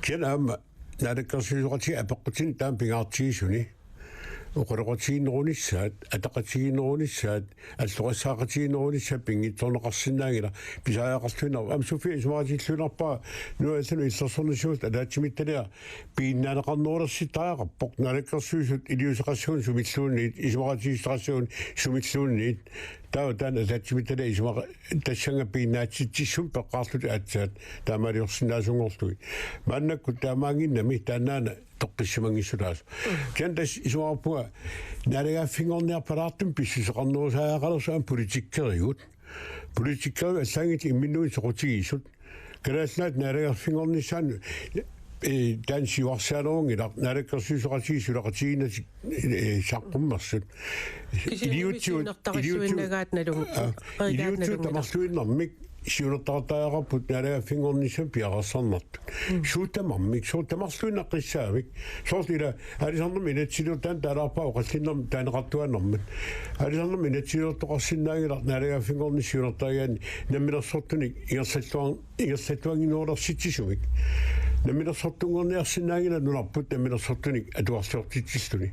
Kisianni aamma naalakkersuisoqatigiit apeqqutini taama pingaartigisuni. oqaloqatigiinnerunissaat, ataqatigiinnerunissaat, alloqassaaqatigiinnerunissaat pinngitsoorneqarsinnaanngilaq, pisariaqarluinnarpoq. Aamma Sofie isumaqatigilluinnarpara, Nunatta Allanut Illersornissamut ataatsimiititaliaq piginnaaneqarnerulersittariaqarpoq, naalakkersuisut iliuuseqassagunik sumilluunniit, isumaqatigiissuteqassagunik sumilluunniit. Taava taanna ataatsimiititaliap isumaqa-, tassannga piginnaatitsissummik peqqaarlutik aatsaat taamaaliorsinnaasunngorlugit. Maannakkut taamaannginnami taannaana toqqissimanngissutaasut. Kisianni tassa isumaqarpunga naalagaaffinngorniarpalaartumik pissuseqarnerusariaqalersoq aamma politikkerigut. Politikkerigut allaanngillat imminnut soqutigisut. Kalaallit Nunaat naalagaaffinngornissaanut, eh, taanna siuarsialerunngilaq, naalakkersuisooqatigiit suleqatigiinnatik, eh, saqqummersut. Kisianni iliuutsigut, iliuutsigut, siunertarisuinnagaat nalun-, aa, reegaat iliuutsigut nalunngilaq. Tamarluinnarmik siunertariaqarput naalagaaffinngornissamut piareersarnartut. Mm. Suut tamarmik, suut tamarluinnaqqissaamik. Soorlu ila aalisarnermut inatsisiliortoq taanna taalaarpaa oqallinnermut taaneqartuaannarmat. Aalisarnermut inatsisiliortoqarsinnaanngilaq naalagaaffinngornissap siunertarigaanni namminersortunik ingerlalluar-, ingerlalluannginnerulersitsisumik. Namminersortunngorniarsinnaanngilaq nunarput namminersortunik atuarliortitsilluni.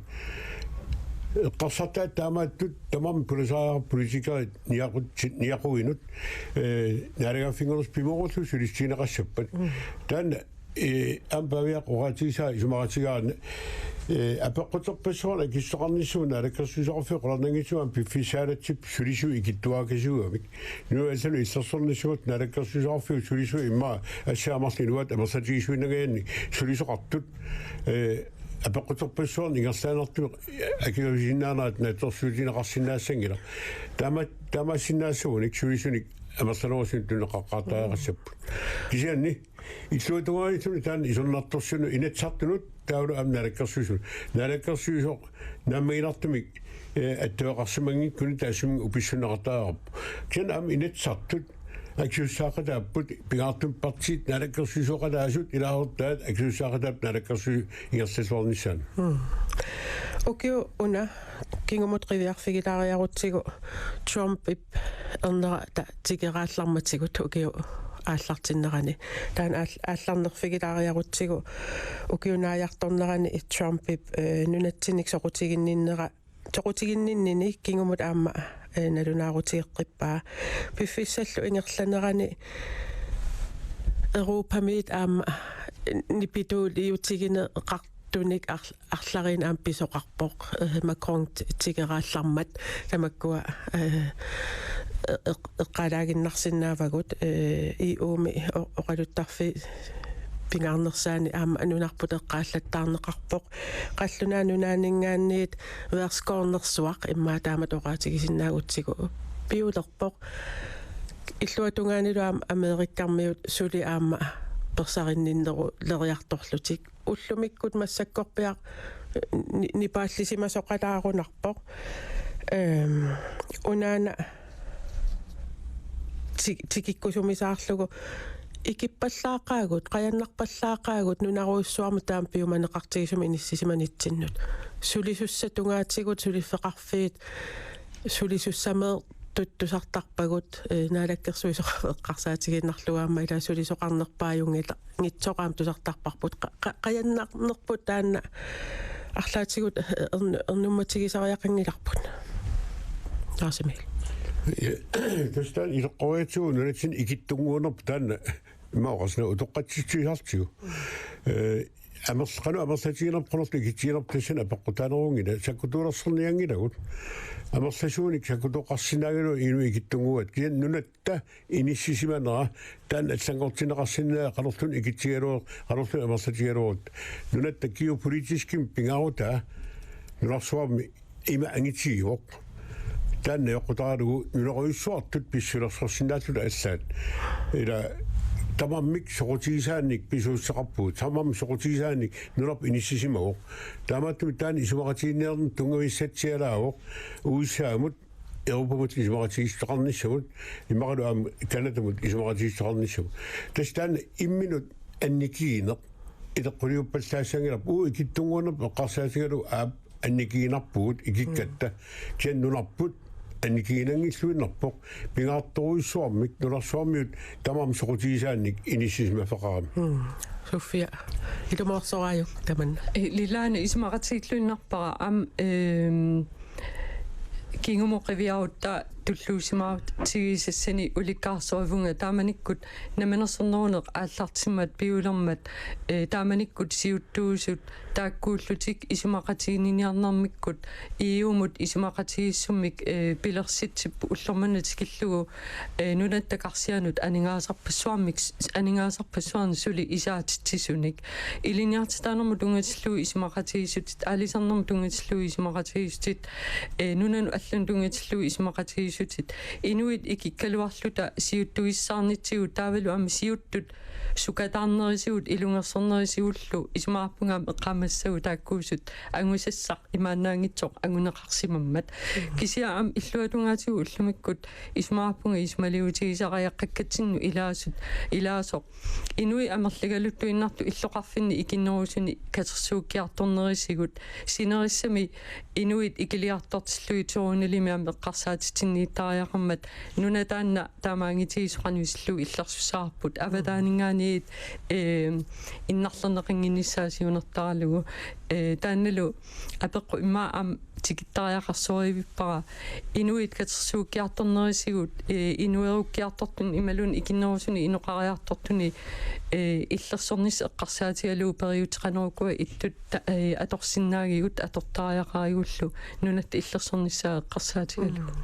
Eqqarsartaat taamaattut tamarmik pulasariaqarput politikerit niaqutsi-, niaquinut, eh, naalagaaffinngornerup pimoorullugu sulissutigineqassappat. Mm. Taanna, eh, aamma Paaviaq oqaatigisaa isumaqatigaara, eh, apeqquterpassuarnik akissaqarnissamut naalakkersuisoqarfiup qularnanngitsumik aamma piffissaalatsipput sulisut ikittuaakasiugamik. Nunatta Allanut Illersornissamut naalakkersuisoqarfiup sulisut immaqa assaammarli inuat amerlatigissuinnangajannik sulisoqartut, eh, apeqquterpassuarnik ingerlaannartumik akiuussinnaanerat naatsorsuutigineqarsinnaassanngilaq. Taama-, taamaassinnaassagunik sulisunik amerlanerusunik tunineqaqqaartariaqassapput. Kisianni illuatungaanilluunniit taanna isornartorsiunnut Inatsisartunut taavalu aamma naalakkersuisunut. Naalakkersuisoq naammaginartumik, eh, attaveqarsimanngikkunik taassuma upissunneqartariaqarpoq. Kisianni aamma Inatsisartut akisussaaqataapput, pingaartumik partiit naalakkersuisooqataasut ilaasortaat akisussaaqataapput naalakkersuisut ingerlalluarnissaannut. Mm. Ukioq una kingumut qiviarfigilaariarutsigu Trumpip ernera ta-, tikeraallarmatigut ukiup aallartinnerani. Taanna aal-, aallarnerfigilaariarutsigu ukiup naajartornerani Trumpip, eh, nunatsinnik soqutiginninnera, soqutiginninnini kingumut aamma, eh, nalunaarutigeqqippaa. Piffissallu ingerlanerani Europamiit aamma nipituuliutigineqartunik arl-, arlalinnik aamma pisoqarpoq, eh, Macron ti-, tikeraallarmat tamakkua, eh, eq-, eqqaalaaginnarsinnaavagut, eh, E U-mi o-, oqaluttarfiit pingaarnersaanni aamma nunarput eqqaallattaarneqarpoq. Qallunaat Nunaanninngaanniit værsgo-nersuaq immaqa taamatut oqaatigisinnaagutsigu piulerpoq. Illuatungaanilu aamma Amerikkarmiut suli aamma persarinninneruleriartorlutik. Ullumikkut massakkorpiaq ni-, nipaallisimasoqalaarunarpoq. Ehm, unaana ti-, tikikkusumisaarlugu ikippallaaqaagut, qajannarpallaaqaagut, nunarujussuarmut taama piumaneqartigisumik inissisimanitsinnik. Sulisussat tungaatigut, suliffeqarfiit, sulisussameertut tusartarpagut, eh, naalakkersuisoqarfik eqqarsaatigiinnarlugu aamma ila sulisoqarnerpaajunngila-, ngitsoq aamma tusartarparput. Qa-, qa-, qajannarnerput taanna arlaatigut, eh, ern-, ernummatigisariaqanngilarput. Lars Emil. Ja, tassa taanna ileqqoriatsigu nunatsinni ikittunnguunerput taanna immaqa oqarsinnaavoq utoqqatsissutigisartigu. Eh, amerl-, qanoq amerlatiginerput, qanorlu ikittuinerput tassani apeqqutaanerunngilat, sakkutuulersornianngilagut. Amerlasuunik sakkutoqarsinnaanngilagut inuit ikittunnguugatta. Kisianni nunatta inissisimanera taanna allanngortinneqarsinnaavoq, qanorluunniit ikittugaluarutta, qanorluunniit amerlatigaluarutta. Nunatta geopolitiskimik pingaarutaa nunarsuarmi ima angitigivoq. Taanna eqqutaralugu nunarujussuartut pissusilersorsinnaallutik allaat. Ila tamarmik soqutigisaannik pisuussuteqarpugut, tamarmik soqutigisaannik nunarput inissisimavoq. Taamaattumik taanna isumaqatiginninnermut tunngavissatsialaavoq U S A-mut, Europamut isumaqatigiissuteqarnissamut, immaqalu aamma Canadamut isumaqatigiissuteqarnissamut. Tassa taanna imminut annikigineq ileqquliuppallaassanngilarput, uagut ikittunnguunerput eqqarsaatigalugu aap annikiginarpugut ikikkatta. Mm. Kisianni nunarput annikiginanngilluinnarpoq, pingaartorujussuarmik nunarsuarmiut tamarmik soqutigisaannik inissisimaffeqarami. Mm. Sofia, ilumoorsoraajuk tamanna? Eh, Liliane, isumaqatigiilluinnarpara aamma, ehm, kingumut qiviarutta tulluusimaarutigisassani ulikkaarsorivunga, taamanikkut namminersorneruneq aallartimmat piulermat, eh, taamanikkut siuttuusut taakkuullutik isumaqatiginninniarnermikkut E U-mut isumaqatigiissummik, eh, pilersitsipput ullormannut tikillugu, eh, nunatta karsianut aningaasarpassuarmik, aningaasarpassuarnik suli isaatitsisunik. Ilinniartitaanermut tunngatillugu isumaqatigiissutit, aalisarnermut tunngatillugu isumaqatigiissutit, eh, nunanut allanut tunngatillugu isumaqatigiissutit. Inuit ikikkaluarluta siuttugissaarnitsigut taavalu aamma siuttut sukataarnerisigut ilungersornerisigullu isumaqarpunga aamma eqqaamassagut taakkuusut angusassaq imaannaanngitsoq anguneqarsimammat. Mm. Kisianni aamma illuatungaatigut ullumikkut isumaqarpunga isumaliutigisariaqakkatsinnut ilaasut, ilaasoq. Inuit amerligaluttuinnartut illoqarfinni ikinnerusuni katersuukkiartornerisigut. Sinerissami inuit ikiliartortillugit soorunalimi aamma eqqarsaatitsinniittariaqarmat nuna taanna taamaanngitigisoq qanoq ilillugu illersussaavoq. Avataaninngaanniit, eh, innarlerneqannginnissaa siunertaralugu. Eh, taannalu apeqqut immaqa aamma tikittariaqarsoraara inuit katersuukkiartornerisigut, eh, inuerukkiartortuni imaluunniit ikinnerusuni inoqariartortuni, eh, illersornissaq eqqarsaatigalugu periuseqarnerukkua ittut ta-, eh, atorsinnaagigut atortariaqarigullu nunatta illersornissaa eqqarsaatigalugu. Mm.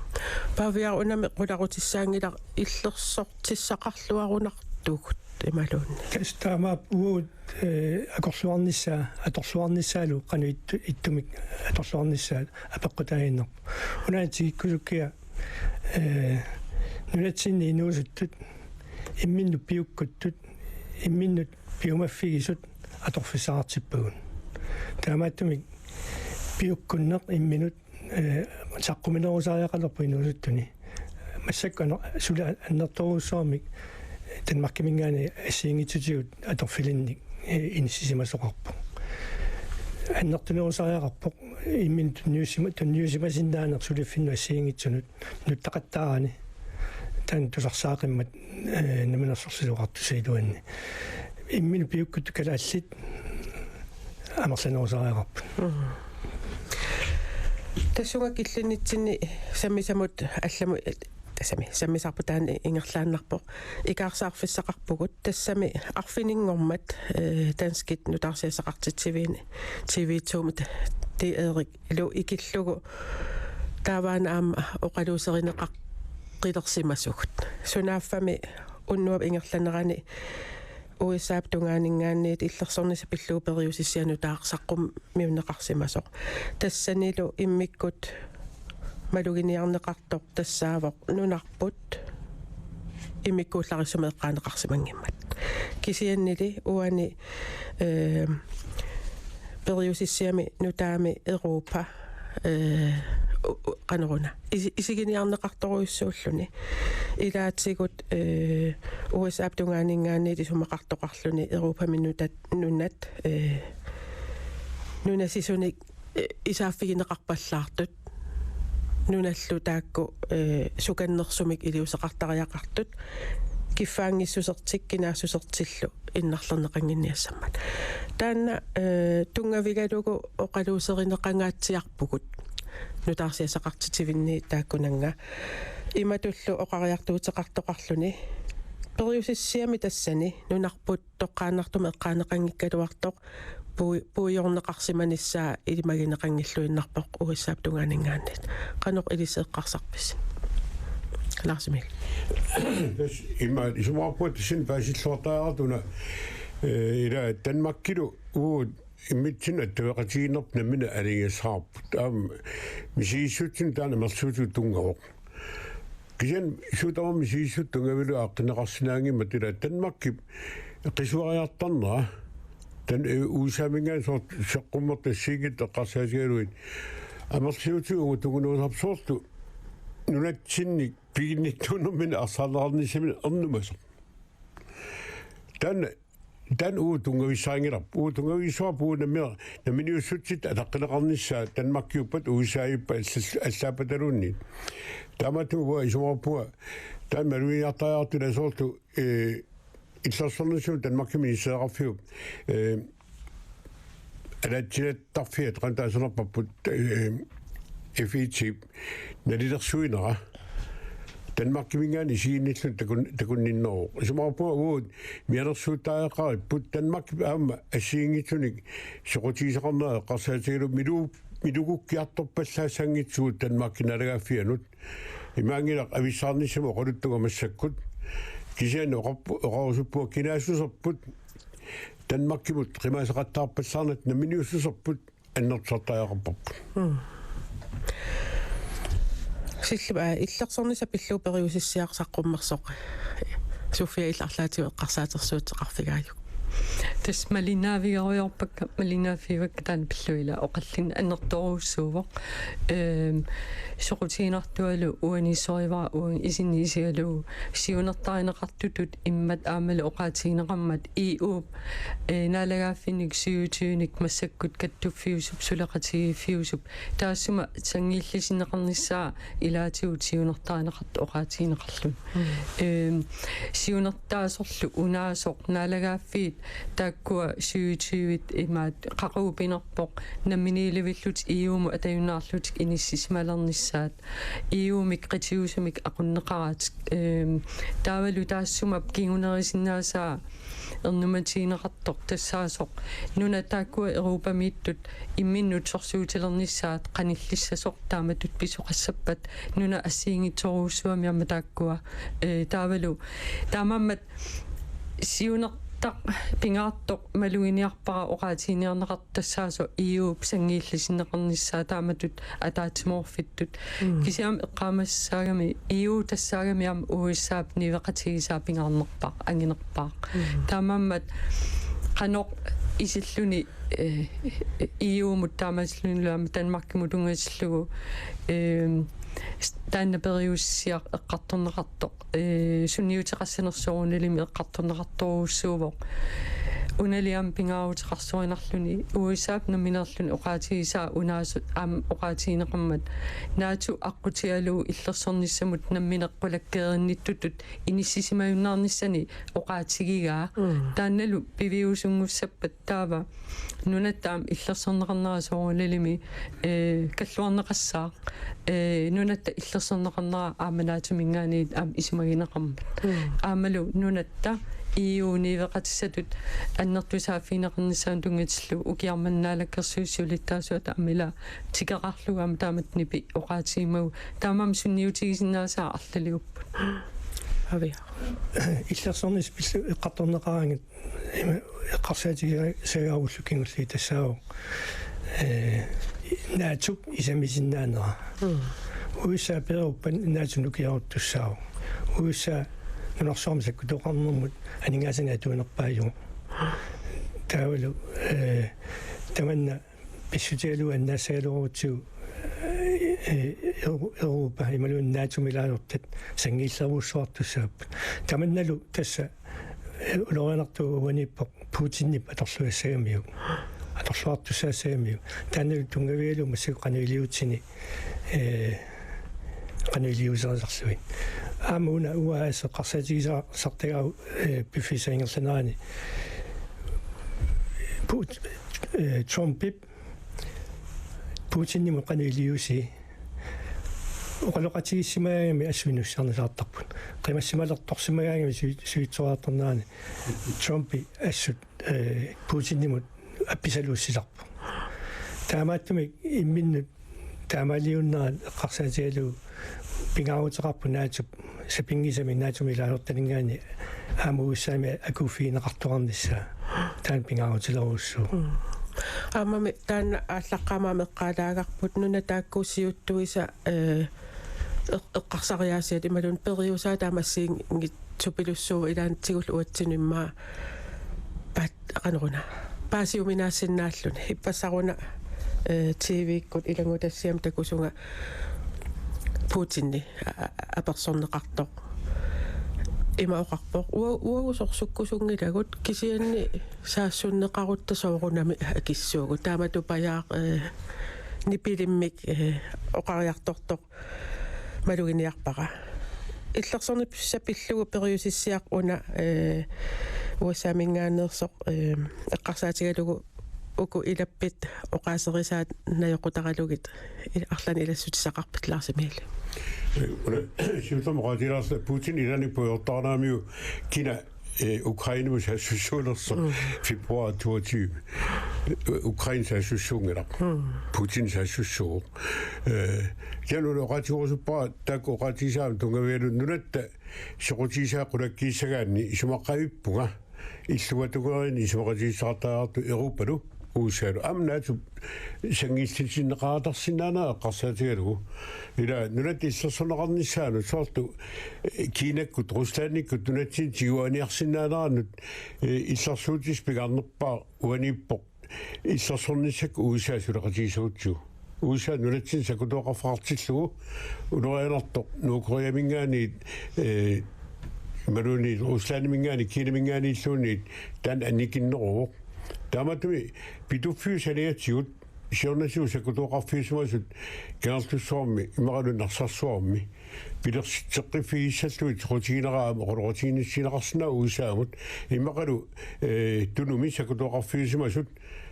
Paaviar, unami qularutissaanngilaq illersortissaqarluarunartugut imaluunniit. Tassa taamaappoq uagut, eh, atorluarnissaa, atorluarnissaalu qanoq ittu-, ittumik atorluarnissaa apeqqutaaginnarpoq. Una tikikkusukkiga, eh, nunatsinni inuusuttut, imminnut piukkuttut, imminnut piumaffigisut atorfissaqartippagut. Taamaattumik piukkunneq imminut, eh, saqquminerusariaqalerpoq inuusuttuni. Massakkut ano-, suli annertoorujussuarmik Danmarkiminngaanniit assigiinngitsutigut atorfilinnik, eh, inissisimasoqarpoq. Annertunerusariaqarpoq imminut tunniussima-, tunniussimasinnaaneq suliffinnut assigiinngitsunut nuttaqattaarani. Taanna tusarsaaqimmat, eh, namminersorlutik oqartussat iluanni. Imminut piukkuttut kalaallit amerlanerusariaqarput. Mm. Tassunga killinnitsinni sammisamut allamut, tassami, sammisarput taanna ingerlaannarpoq. Ikaarsaarfissaqarpugut. Tassami arfininngormat, eh, danskit nutaarsiassaqartitsiviini T V to-mut Erik ilu ikillugu taavaana aamma oqaluuserineqaqqilersimasugut. Sunaaffami unnuap ingerlanerani U S A-p tungaaninngaanniit illersornissaq pillugu periusissiami nutaaq saqqummiunneqarsimasoq. Tassanilu immikkut maluginiarneqartoq tassaavoq nunarput immikkuullarissumik eqqaaneqarsimanngimmat. Kisiannili uani, eh, periusissiami nutaami Europa, eh, u-, u-, qanoruna. Isi-, isiginiarneqartorujussuulluni. Ilaatigut, eh, U S A-p tungaaninngaanniit isumaqartoqarluni Europami nutat-, nunat, eh, nunasisunik, eh, isaaffigineqarpallaartut. Nunallu taakku, eh, sukannersumik iliuuseqartariaqartut. Kiffaanngissusertik kinaassusertillu innarlerneqannginniassammat. Taanna, eh, tunngavigalugu oqaluuserineqangaatsiarpugut nutaarsiassaqartitsivinni taakkunannga. Imatullu oqariartuuteqartoqarluni. Periusissiami tassani nunarput toqqaannartumik eqqaaneqanngikkaluartoq pui-, puiorneqarsimanissaa ilimagineqanngilluinnarpoq U S A-p tungaaninngaanniit. Qanoq ilissi eqqarsarpisi? Lars Emil. Tassa ima isumaqarpunga tassani paasilluartariaqartoq una, eh, ila Danmarkilu uagut immitsinnut attaveqatigiinnerput nammineq aalajangigassaqarput. Aamma misigissutsinnut taanna amerlasuutigut tunngavoq. Kisianni suut tamarmik misigissutit tunngavigalugit aaqqinneqarsinnaanngimmat ila Danmarkip qisuariartarnera. Taanna, eh, U S A-minngaanniit soorlu saqqummertut assigiinngitsut eqqarsaatigalugit amerlasuutigut uagut tungunuusarput soorlu nunatsinnik piginnittuunermini arsaarneqarnissaminut ernumasoq. Taanna Taanna uagut tunngavissaanngilarput. Uagut tunngavissuarput uagut nammi-, namminiussutsit ataqqineqarnissaat Danmarkiuppat U S A-ippat allal-, allaappataluunniit. Taamaattumik uanga isumaqarpunga taanna maluginiartariaqartoq ilaa soorlu, eh, illersornissamut Danmarkimi inisseeqarfiup, eh, ataatsimeeqarfiat qanoq taasarnerpaarput, eh, F I T-p nalilersuinera Danmarkiminngaanniit isiginnilluunniit takun-, takunninneruvoq. Isumaqarpunga uagut mianersuuttariaqaripput Danmarkip aamma assigiinngitsunik soqutigisaqarnera eqqarsaatigalugu milu-, milugukkiartorpallaassanngitsugut Danmarkip naalagaaffianut. Imaanngilaq avissaarnissamut oqaluttunga massakkut. Kisianni oqarpu-, oqarusuppunga kinaassuserput Danmarkimut qimaasaqattaarpallaarnata namminiussuserput annertusartariaqarparput. Mm. Sillup, aa, illersornissaq pillugu periusissiaq saqqummersoq. Sofia illit arlaatigut eqqarsaatersuuteqarfigaajuk. Tassa malinnaavigerujoorpakka, malinnaaffigaakka taanna pillugu ilaa oqallinneq annertoorujussuuvoq. Ehm, soqutiginartualu uani sorivara uani isinni isigalugu siunertarineqartutut immap aammalu oqaatigineqarmat E U-p, eh, naalagaaffinnik syvogtyvenik massakkut kattuffiusup suleqatigiiffiusup taassuma sanngiillisinneqarnissaa ilaatigut siunertarineqartoq oqaatigineqarluni. Mm. Ehm, siunertaasorlu unaasoq naalagaaffiit taakkua syvogtyvit imaat qaqugu pinerpoq namminiilivillutik E U-mut atajunnaarlutik inissisimalernissaat. E U-mik qitiusumik aqunneqaratik, ehm, taavalu taassuma kingunerisinnaasaq ernumatiginiartoq tassaasoq nunat taakkua Europamiittut imminnut sorsuutilernissaat qanillissasoq taamatut pisoqassappat nunat assigiinngitsorujussuarmik aamma taakkua, eh, taavalu taamaammat siunertaq pingaartoq maluginiarpara oqaatiginiarneqartoq tassaasoq E U-p sanngiillisinneqarnissaa taamatut ataatsimoorfittut. Mm. Kisianni eqqaamassaagami E U tassaagami aamma U S A-p niueqatigisaa pingaarnerpaaq, anginerpaaq. Mm. Taamaammat qanoq isilluni, eh, E U-mut taamaasillunilu aamma Danmarkimut tunngatillugu, eh, taanna periusissiaq eqqartorneqartoq, eh, sunniuteqassanersoq soorunalimi eqqartorneqartorujussuuvoq. Unali aamma pingaaruteqarsorinarluni U S A-p nammineerluni oqaatigisaa unaasut aamma oqaatigineqarmat NATO aqqutigalugu illersornissamut nammineq qulakkeerinnittutut inissisimajunnaarnissani oqaatigigaa. Mm. Taannalu piviusunngussappat taava nunatta aamma illersorneqarnera soorunalimi, eh, kalluarneqassaaq. Eh, nunatta illersorneqarnera aamma NATO-minngaanniit aamma isumagineqarmat. Mm. Aammalu nunatta E U niueqatissatut annertusaaffigineqarnissaanut tunngatillugu ukiarmanna naalakkersuisut siulittaasuata aamma ilaa tikeqarlugu aamma taamatut nipi oqaatigimagu. Taamaammat sunniutigisinnaasaat arlaliupput. Aviaq. Illersornissaq pillugu eqqartorneqaraangat ima eqqarsaatigisagaangullu kingulliit tassaavoq, eh, NATO-p isamisinnaanera. Mm. U S A pereerpat NATO-p nukiaruttussaavoq. U S A nunarsuarmi sakkutoqarnermut aningaasanik atuinerpaajuvoq. Taavalu, eh, tamanna pissutigalugu annaassagaluarutsigu, eh, eh, Euro-, Europa imaluunniit NATO-mi ilaasortat sanngiillerujussuartussaapput. Tamannalu tassa, eh, ulorianartuuvoq uaniippoq Putinip atorluassagamiuk. Atorluartussaassagamiuk. Taannalu tunngavigalugu massakkut qanoq iliuutsini, eh, qanoq iliuuserisarlugit. Aamma una uanga eqqarsaatigisartagara, eh, piffissap ingerlanerani Put-, eh, Trumpip Putinimut qanoq iliusii. Oqaloqatigissimagaangami assut inussarnisartarput. Qimassimalertorsimagaangami sui-, suitsuartarnerani Trumpi assut, eh, Putinimut appisaluussisarpoq. Taamaattumik imminnut taamaaliunnerat eqqarsaatigalugu pingaaruteqarpoq NATO-p sapinngisamik NATO-mi ilaasortaninngaanniit aamma U S A-mik akuuffigineqartoqarnissaa. Taanna pingaarutilerujussuuvoq. Mm. Aammami taanna aallaqqaammut eqqaalaagarput nunat taakku siuttuisa, eh, eq-, eqqarsariaasiat imaluunniit periusaat taama assigiinngitsupilussuuvoq ilaanni tigullugu uatsinnut immaqa paat-, qanoruna. Paasiuminaassinnaalluni. Ippassaq una, eh, T V-kkut ilanngutassiami takusunga Putini a-, a-, apersorneqartoq. Ima oqarpoq: Ua-, uagut sorsukkusunngilagut, kisianni saassunneqarutta soorunami akissuugut. Taama tupajaaq, eh, nipilimmik, eh, oqariartortoq maluginiarpara. Illersornissaq pillugu periusissiaq una, eh, U S A-minngaanneersoq, eh, eqqarsaatigalugu uku ilappit oqaaserisaat najoqqutaralugit i-, arlaannik ilassutissaqarpit, Lars Emil? Una, siullermik oqaatigilaarluta Putin ilaanni pujortaarnermiu kina, eh, Ukrainemut saassussuulersoq. Mm. Februar toogtyve. Eh, Ukraine saassussuunngilaq. Mm. Putin saassussuuvoq. Eh, kisianni una oqaatigerusuppara taakku oqaatigisaat tunngavigalugit nunatta soqutigisaat qulakkiissagaanni isumaqavippunga. Illuatungeriinni isumaqatigiissaqartariaqartoq Europalu U S A-lu. Aamma NATO sanngiillitinneqaratarsinnaanera eqqarsaatigalugu. Ila nunatta illersorneqarnissaanut soorlu, eh, Kinakkut, Ruslandikkut nunatsinni tiguaaniarsinnaanerannut, eh, illersuutissaq pingaarnerpaaq uaniippoq illersornissakkut U S A suleqatigissagutsigu. U S A nunatsinni sakkutoqarfeqartillugu ulorianartoq Nordkoreaminngaanniit, eh, imaluunniit Ruslandiminngaanniit, Kinaminngaanniilluunniit taanna annikinneruvoq. Taamaattumik Pituffiup saniatigut siornatigut sakkutoqarfiusimasut Kangerlussuarmi imaluunniit Narsarsuarmi pilersitseqqiffigissallugit soqutigineraat aamma oqaloqatigiinnissiineqarsinnaavoq U S A-mut. Immaqalu, eh, Tunumi sakkutoqarfiusimasut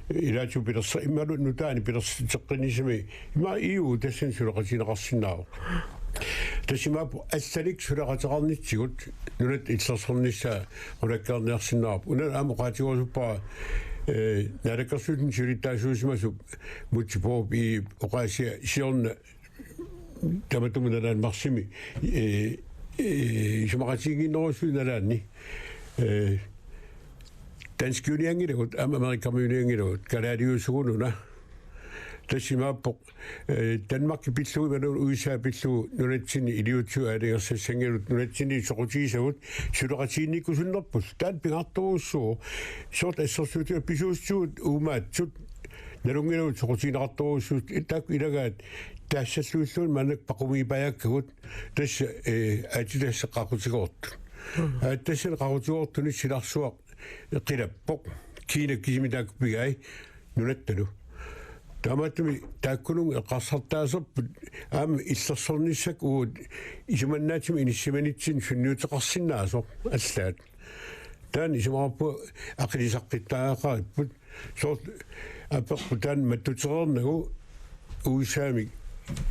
ilaatigut pilersi-, imaluunniit nutaanik pilersitseqqinnissamik ima E U tassani suleqatigineqarsinnaavoq. Tassa imaappoq allanik suleqateqarnitsigut nunatta illersornissaa qulakkeerniarsinnaavarput. Una aamma oqaatigerusuppara, eh, naalakkersuisuni siulittaasuusimasup Múte Bourup Egedep oqaasia siorna tamatuma nalaani marsimi, eh, eh, isumaqatigiinnginnerusui nalaanni, eh, danskiunianngilagut, aamma amerikamiunianngilagut, kalaaliusugununa. Tassa imaappoq, eh, Danmarki pillugu imaluunniit U S A pillugu nunatsinni iliuutsuit aalajangersassanngilagut, nunatsinni soqutigisagut suleqatigiinnikuusunnerput. Taanna pingaartorujussuuvoq, soorlu assersuutigalugu pisuussutigut uumaatsut nalunngilagut soqutigineqartorujussuusut, taakku ilagaat taassallugilluunniit maannakkut paqumiipajaakkagut, tassa, eh, aatsitassat qaqutigoortut. Mm. Aatsitassanik qaqutigoortunik silarsuaq qilappoq. Kina kisimi taakku pigai nunattalu. Taamaattumik taakkununnga eqqarsartaaserput aamma illersornissakkut uagut isumannaatsimik inissisimanitsinni sunniuteqarsinnaasoq allaat. Taanna isumaqarpunga aqilisaqqittariaqaripput. Soorlu apeqqut taanna mattutereernagu U S A-mik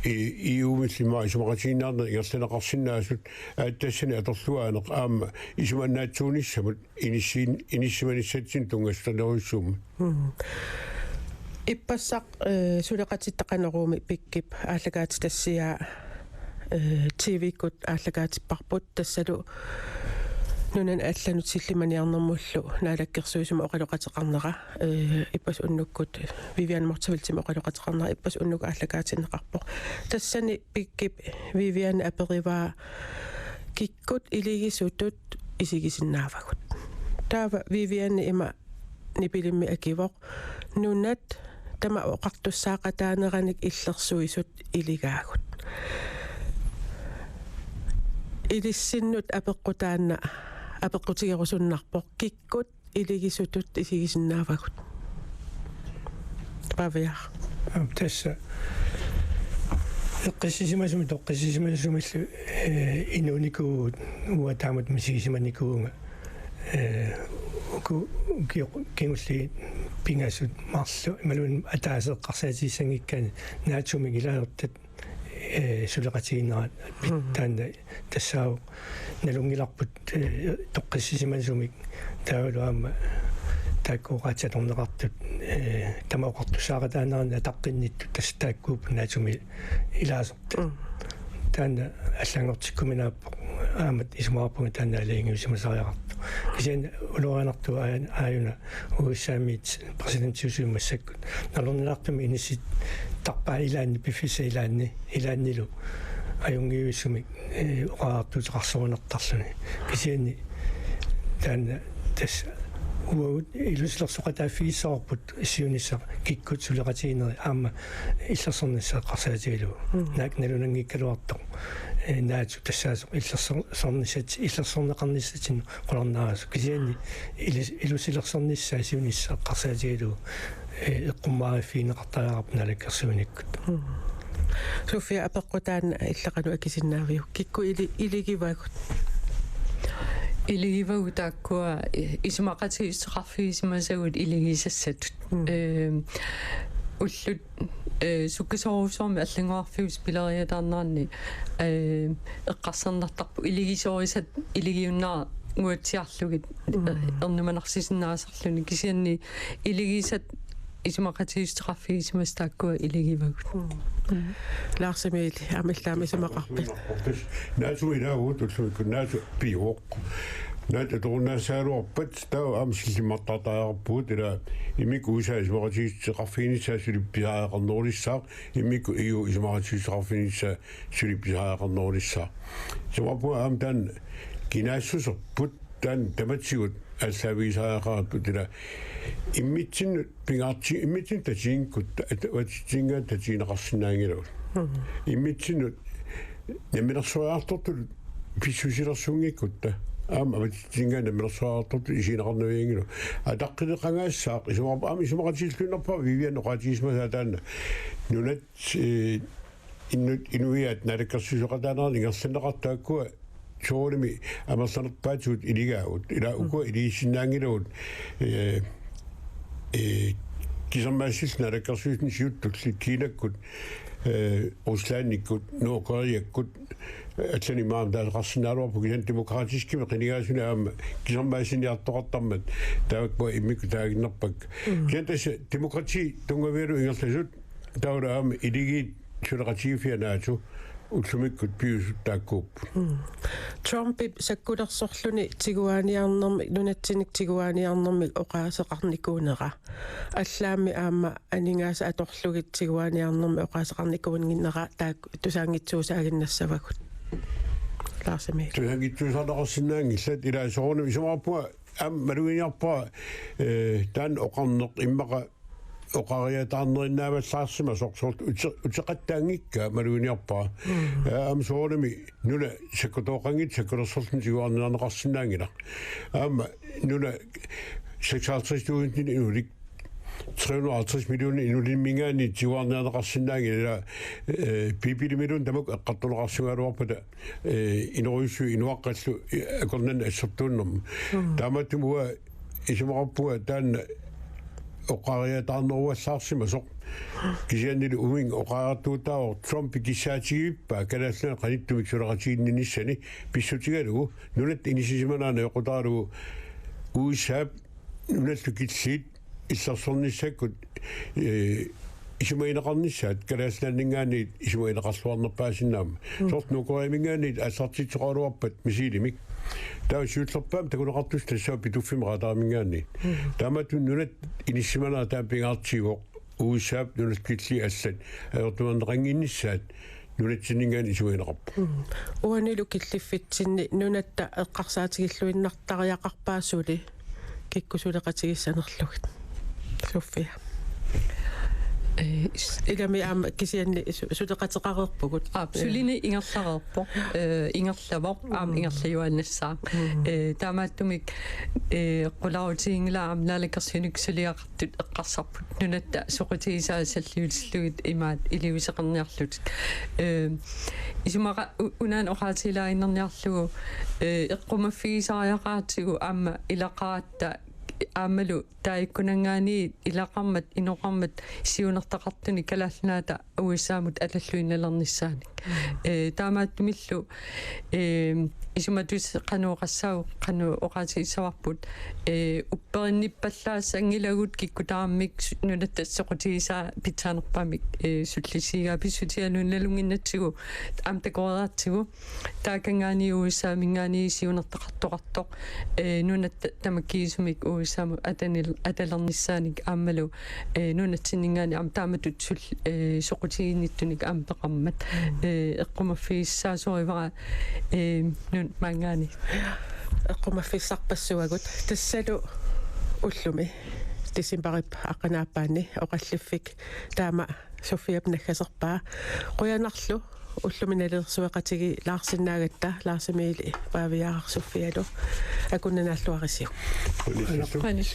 E-, E U-millu immaqa isumaqatigiinniarneq ingerlanneqarsinnaasut, aatsitassanik atorluaaneq aamma isumannaatsuunissamut inissiin-, inissisimanissatsinnut tunngassuteqarnerujussuummat. Mm. Ippassaq, eh, suleqatitta Qanoroomi Pikkip aallakaatitassiaa, eh, T V-kkut aallakaatipparput, tassalu nunanut allanut sillimaniarnermullu naalakkersuisumut oqaloqateqarnera, eh, ippassaq unnukkut Viviane Motzfeldtimut oqaloqateqarnera ippassaq unnukkut aallakaatinneqarpoq. Tassani Pikkip Viviane aperivaa: Kikkut iligisutut isigisinnaavagut? Taava Viviane ima nipilimmik akivoq: Nunat tamakku oqartussaaqataaneranik illersuisut iligaagut. Ilissinnut apeqqut taanna apeqqutigerusunnarpoq: Kikkut iligisutut isigisinnaavagut? Pavia. Aap, tassa eqqissisimasumik toqqissisimasumillu, eh, inuunikuuvugut, uanga taamatut misigisimanikuuvunga, eh, uku, ukioq kingulliit pingasut marluk imaluunniit ataaseq eqqarsaatigissanngikkaanni NATO-mik ilaasortat, eh, suleqatigiinnerat pit-, mm, taanna tassaavoq nalunngilarput, eh, toqqissisimasumik taavalu aamma taakku oqaatsit atorneqartut, eh, tamakku oqartussaaqataanerannik ataqqinnittut tassa taakkuupput NATO-mi ilaasortat. Mm. Taanna allanngortikkuminaappoq, aamma isumaqarpunga taanna aalajangiussimasariaqartoq. Kisianni ulorianartuuvoq aa-, aajuna U S A-miit præsidentiusugut massakkut. Nalornilaartumik inissittarpaat ilaanni, piffissap ilaanni, ilaannilu ajunngivissumik, eh, oqariartuuteqarsorunartarluni. Kisianni taanna tassa uagut ilusilersoqataaffigissavarput siunissaq kikkut suleqatigiinnerit aamma illersornissaq eqqarsaatigalugu. Mm. Naak nalunanngikkaluartoq. eh, NATO tassaasoq illersornissat, illersorneqarnissatsinnut qularnaasoq. Kisianni ilis-, ilusilersornissaa siunissaq eqqarsaatigalugu, eh, eqqummaariffigineqartariaqarpoq naalakkersuinikkut. Sofia, apeqqut taanna illeqanut akisinnaaviuk? Kikkut ili-, iligivagut? Iligivagut taakkua, eh, isumaqatigiissuteqarfigisimasagut iligisassatut. Mm. Ehm, ullut, eh, sukkasoorujussuarmik allanngorarfiusoq pileriataarnerani, eh, eqqarsarnartarpoq iligisorisat iligiunnaarnguatsiarlugit, mm, eh, ernumanarsisinnaasarluni, kisianni iligisat isumaqatigiissuteqarfigisimasat taakkua iligivagut. Mm. Lars Emil, aamma illit aamma isumaqarpit? NATO ilaavugut ullumikkut, NATO pivoq. NATO toqunnaassaagaluarpat taava aamma sillimmartartariaqarpugut, ila immikkut U S A isumaqatigiissuteqarfiginissaa suli pisariaqarnerulissaaq, immikkut E U isumaqatigiissuteqarfiginissaa suli pisariaqarnerulissaaq. Isumaqarpunga aamma taanna kinaassuserput, taanna tamatigut aallaavigisariaqarput, ila immitsinnut pingaarti-, immitsinnut tatiginngikkuttaaq, avatitsinngaanniit tatigineqarsinnaanngilagut. Mhm. Immitsinnut namminersoriartortutut pissusilersuunngikkutta, aamma avatitsinngaanniit namminersoriartortutut isigineqarnavianngilagut. Ataqqineqangaassaaq, isumaqar-, aamma isumaqatigiilluinnarpara Vivian oqaatigisimasaa taanna. Nunat, eh, innu-, inuiaat naalakkersuisoqataanerat ingerlanneqartut taakkua soorunami amerlanerpaatigut iligaagut. Ila ukua iligisinnaanngilagut, eh, eh, kisermaassilluni naalakkersuisuni siuttulli Kinakkut, eh, Ruslandikkut, Nordkoreakkut, eh, allanit maani taasaqarsinnaagaluarput, kisianni Demokratiskimi qinigaasuni aamma kisermaassiniartoqartarmat, taakku immikkut taaginnarpakka. Mm. Kisianni tassa demokrati tunngavigalugu ingerlasut, taavalu aamma iligiit suleqatigiiffiat NATO ullumikkut pivisut taakkuupput. Mm. Trumpip sakkulersorluni tiguaaniarnermik, nunatsinnik tiguaaniarnermik oqaaseqarnikuunera. Allaammi aamma aningaasat atorlugit tiguaaniarnermik oqaaseqarnikuunnginnera taakku tusaanngitsuusaaginnassavagut. Lars Emil. Tusaanngitsuusaarneqarsinnaanngillat, ila soorunami isumaqarpunga aamma maluginiarpara, eh, taanna oqarneq immaqa oqariataarnerinnaavallaarsimasoq, soorlu ute-, uteqattaanngikkaa maluginiarpara. Mm. Eh, aamma soorunami nuna sakkutooqanngitsoq sakkulersorluni tiguarniarneqarsinnaanngilaq. Aamma nuna seksoghalvtreds tusind inulik, tre hundrede og halvtreds millioner inulimminngaanniit tiguarniarneqarsinnaanngilaq, ila, eh, Biibilimilluunniit tamakku eqqartorneqarsimagaluarpata, eh, inorujussuit inuaqqallu, eh, akornanni assertuunnermi. Mm. Taamaattumik uanga isumaqarpunga taanna oqariataarneruallaarsimasoq. Kisiannili uminnga oqariartuutaavoq, Trumpi kissaatigivippaa Kalaallit Nunaat qanittumik suleqatiginninnissani pissutigalugu nunatta inissisimanera najoqqutaralugu U S A-p nunallu killiit illersornissakkut, eh, isumagineqarnissaat, Kalaallit Nunaanninngaanniit isumagineqarluarnerpaasinnaammat. Mm. Soorlu Nordkoreaminngaanniit aallartittoqaraluarpat missilimik. Taava siullerpaamik takuneqartussat tassaavoq Pituffimmi radariminngaanniit. Mm. Taamaattumik nunatta inissisimanera taanna pingaartivoq, U S A-p nunallu killiit allat ajortumaarneqannginnissaat nunatsinninngaanniit isumagineqarpoq. Mm. Uanilu killiffitsinni nunatta eqqarsaatigilluinnartariaqarpaa suli kikkut suleqatigissanerlugit? Sofia. Eh, s- Ilami aamma kisianni su-, suleqateqareerpugut. Aap, sulini ingerlareerpoq. Eh, ingerlavoq, aamma, mm, ingerlajuaannassaaq. Mm. Eh, taamaattumik, eh, qularutiginngilaq aamma naalakkersuinikkut suliaqartut eqqarsarput nunatta soqutigisaa salliutillugit imaat iliuuseqarniarlutik. Eh, isumaqa-, u-, unaana oqaatigilaaginnarniarlugu, eh, eqqumaffigisariaqaratsigu aamma ilaqaratta aammalu taakkunanngaanniit ilaqarmat, inoqarmat siunertaqartunik Kalaallit Nunaata U S A-mut atalluinnalernissaanik. Mm. Eh, taamaattumillu, eh, isumatussaavoq qanoq oqassaaq, qanoq oqaatigissavarput, eh, upperinnippallaassanngillat kikkut tamarmik su-, nunatta soqutigisaa pitsaanerpaamik, eh, sullisigigaa pissutigalugu nalunnginnatsigu aamma takoreeratsigu. Taakkanngaanniit U S A-minngaanniit siunertaqartoqartoq, eh, nunatta tamakkiisumik U S A-mut atanil-, atalernissaanik aammalu, eh, nunatsinninngaanniit aamma taamatut sul-, eh, soqutiginnittunik aamma peqarmat, mm, eh, eqqumaffigissaasorivaat, eh, nunat maanngaanniit. Eqqumaffissarpassuagut. Tassalu ullumi decembarip aqqanaappaanni oqalliffik taama Sofiap naggaserpaa. Qujanarlu Ullumi nalilersueqatigiilaarsinnaagatta Lars Emil Paaviaaraq Sofialu, akunna naalluarisiuk. Qujanaq. Qujanaq.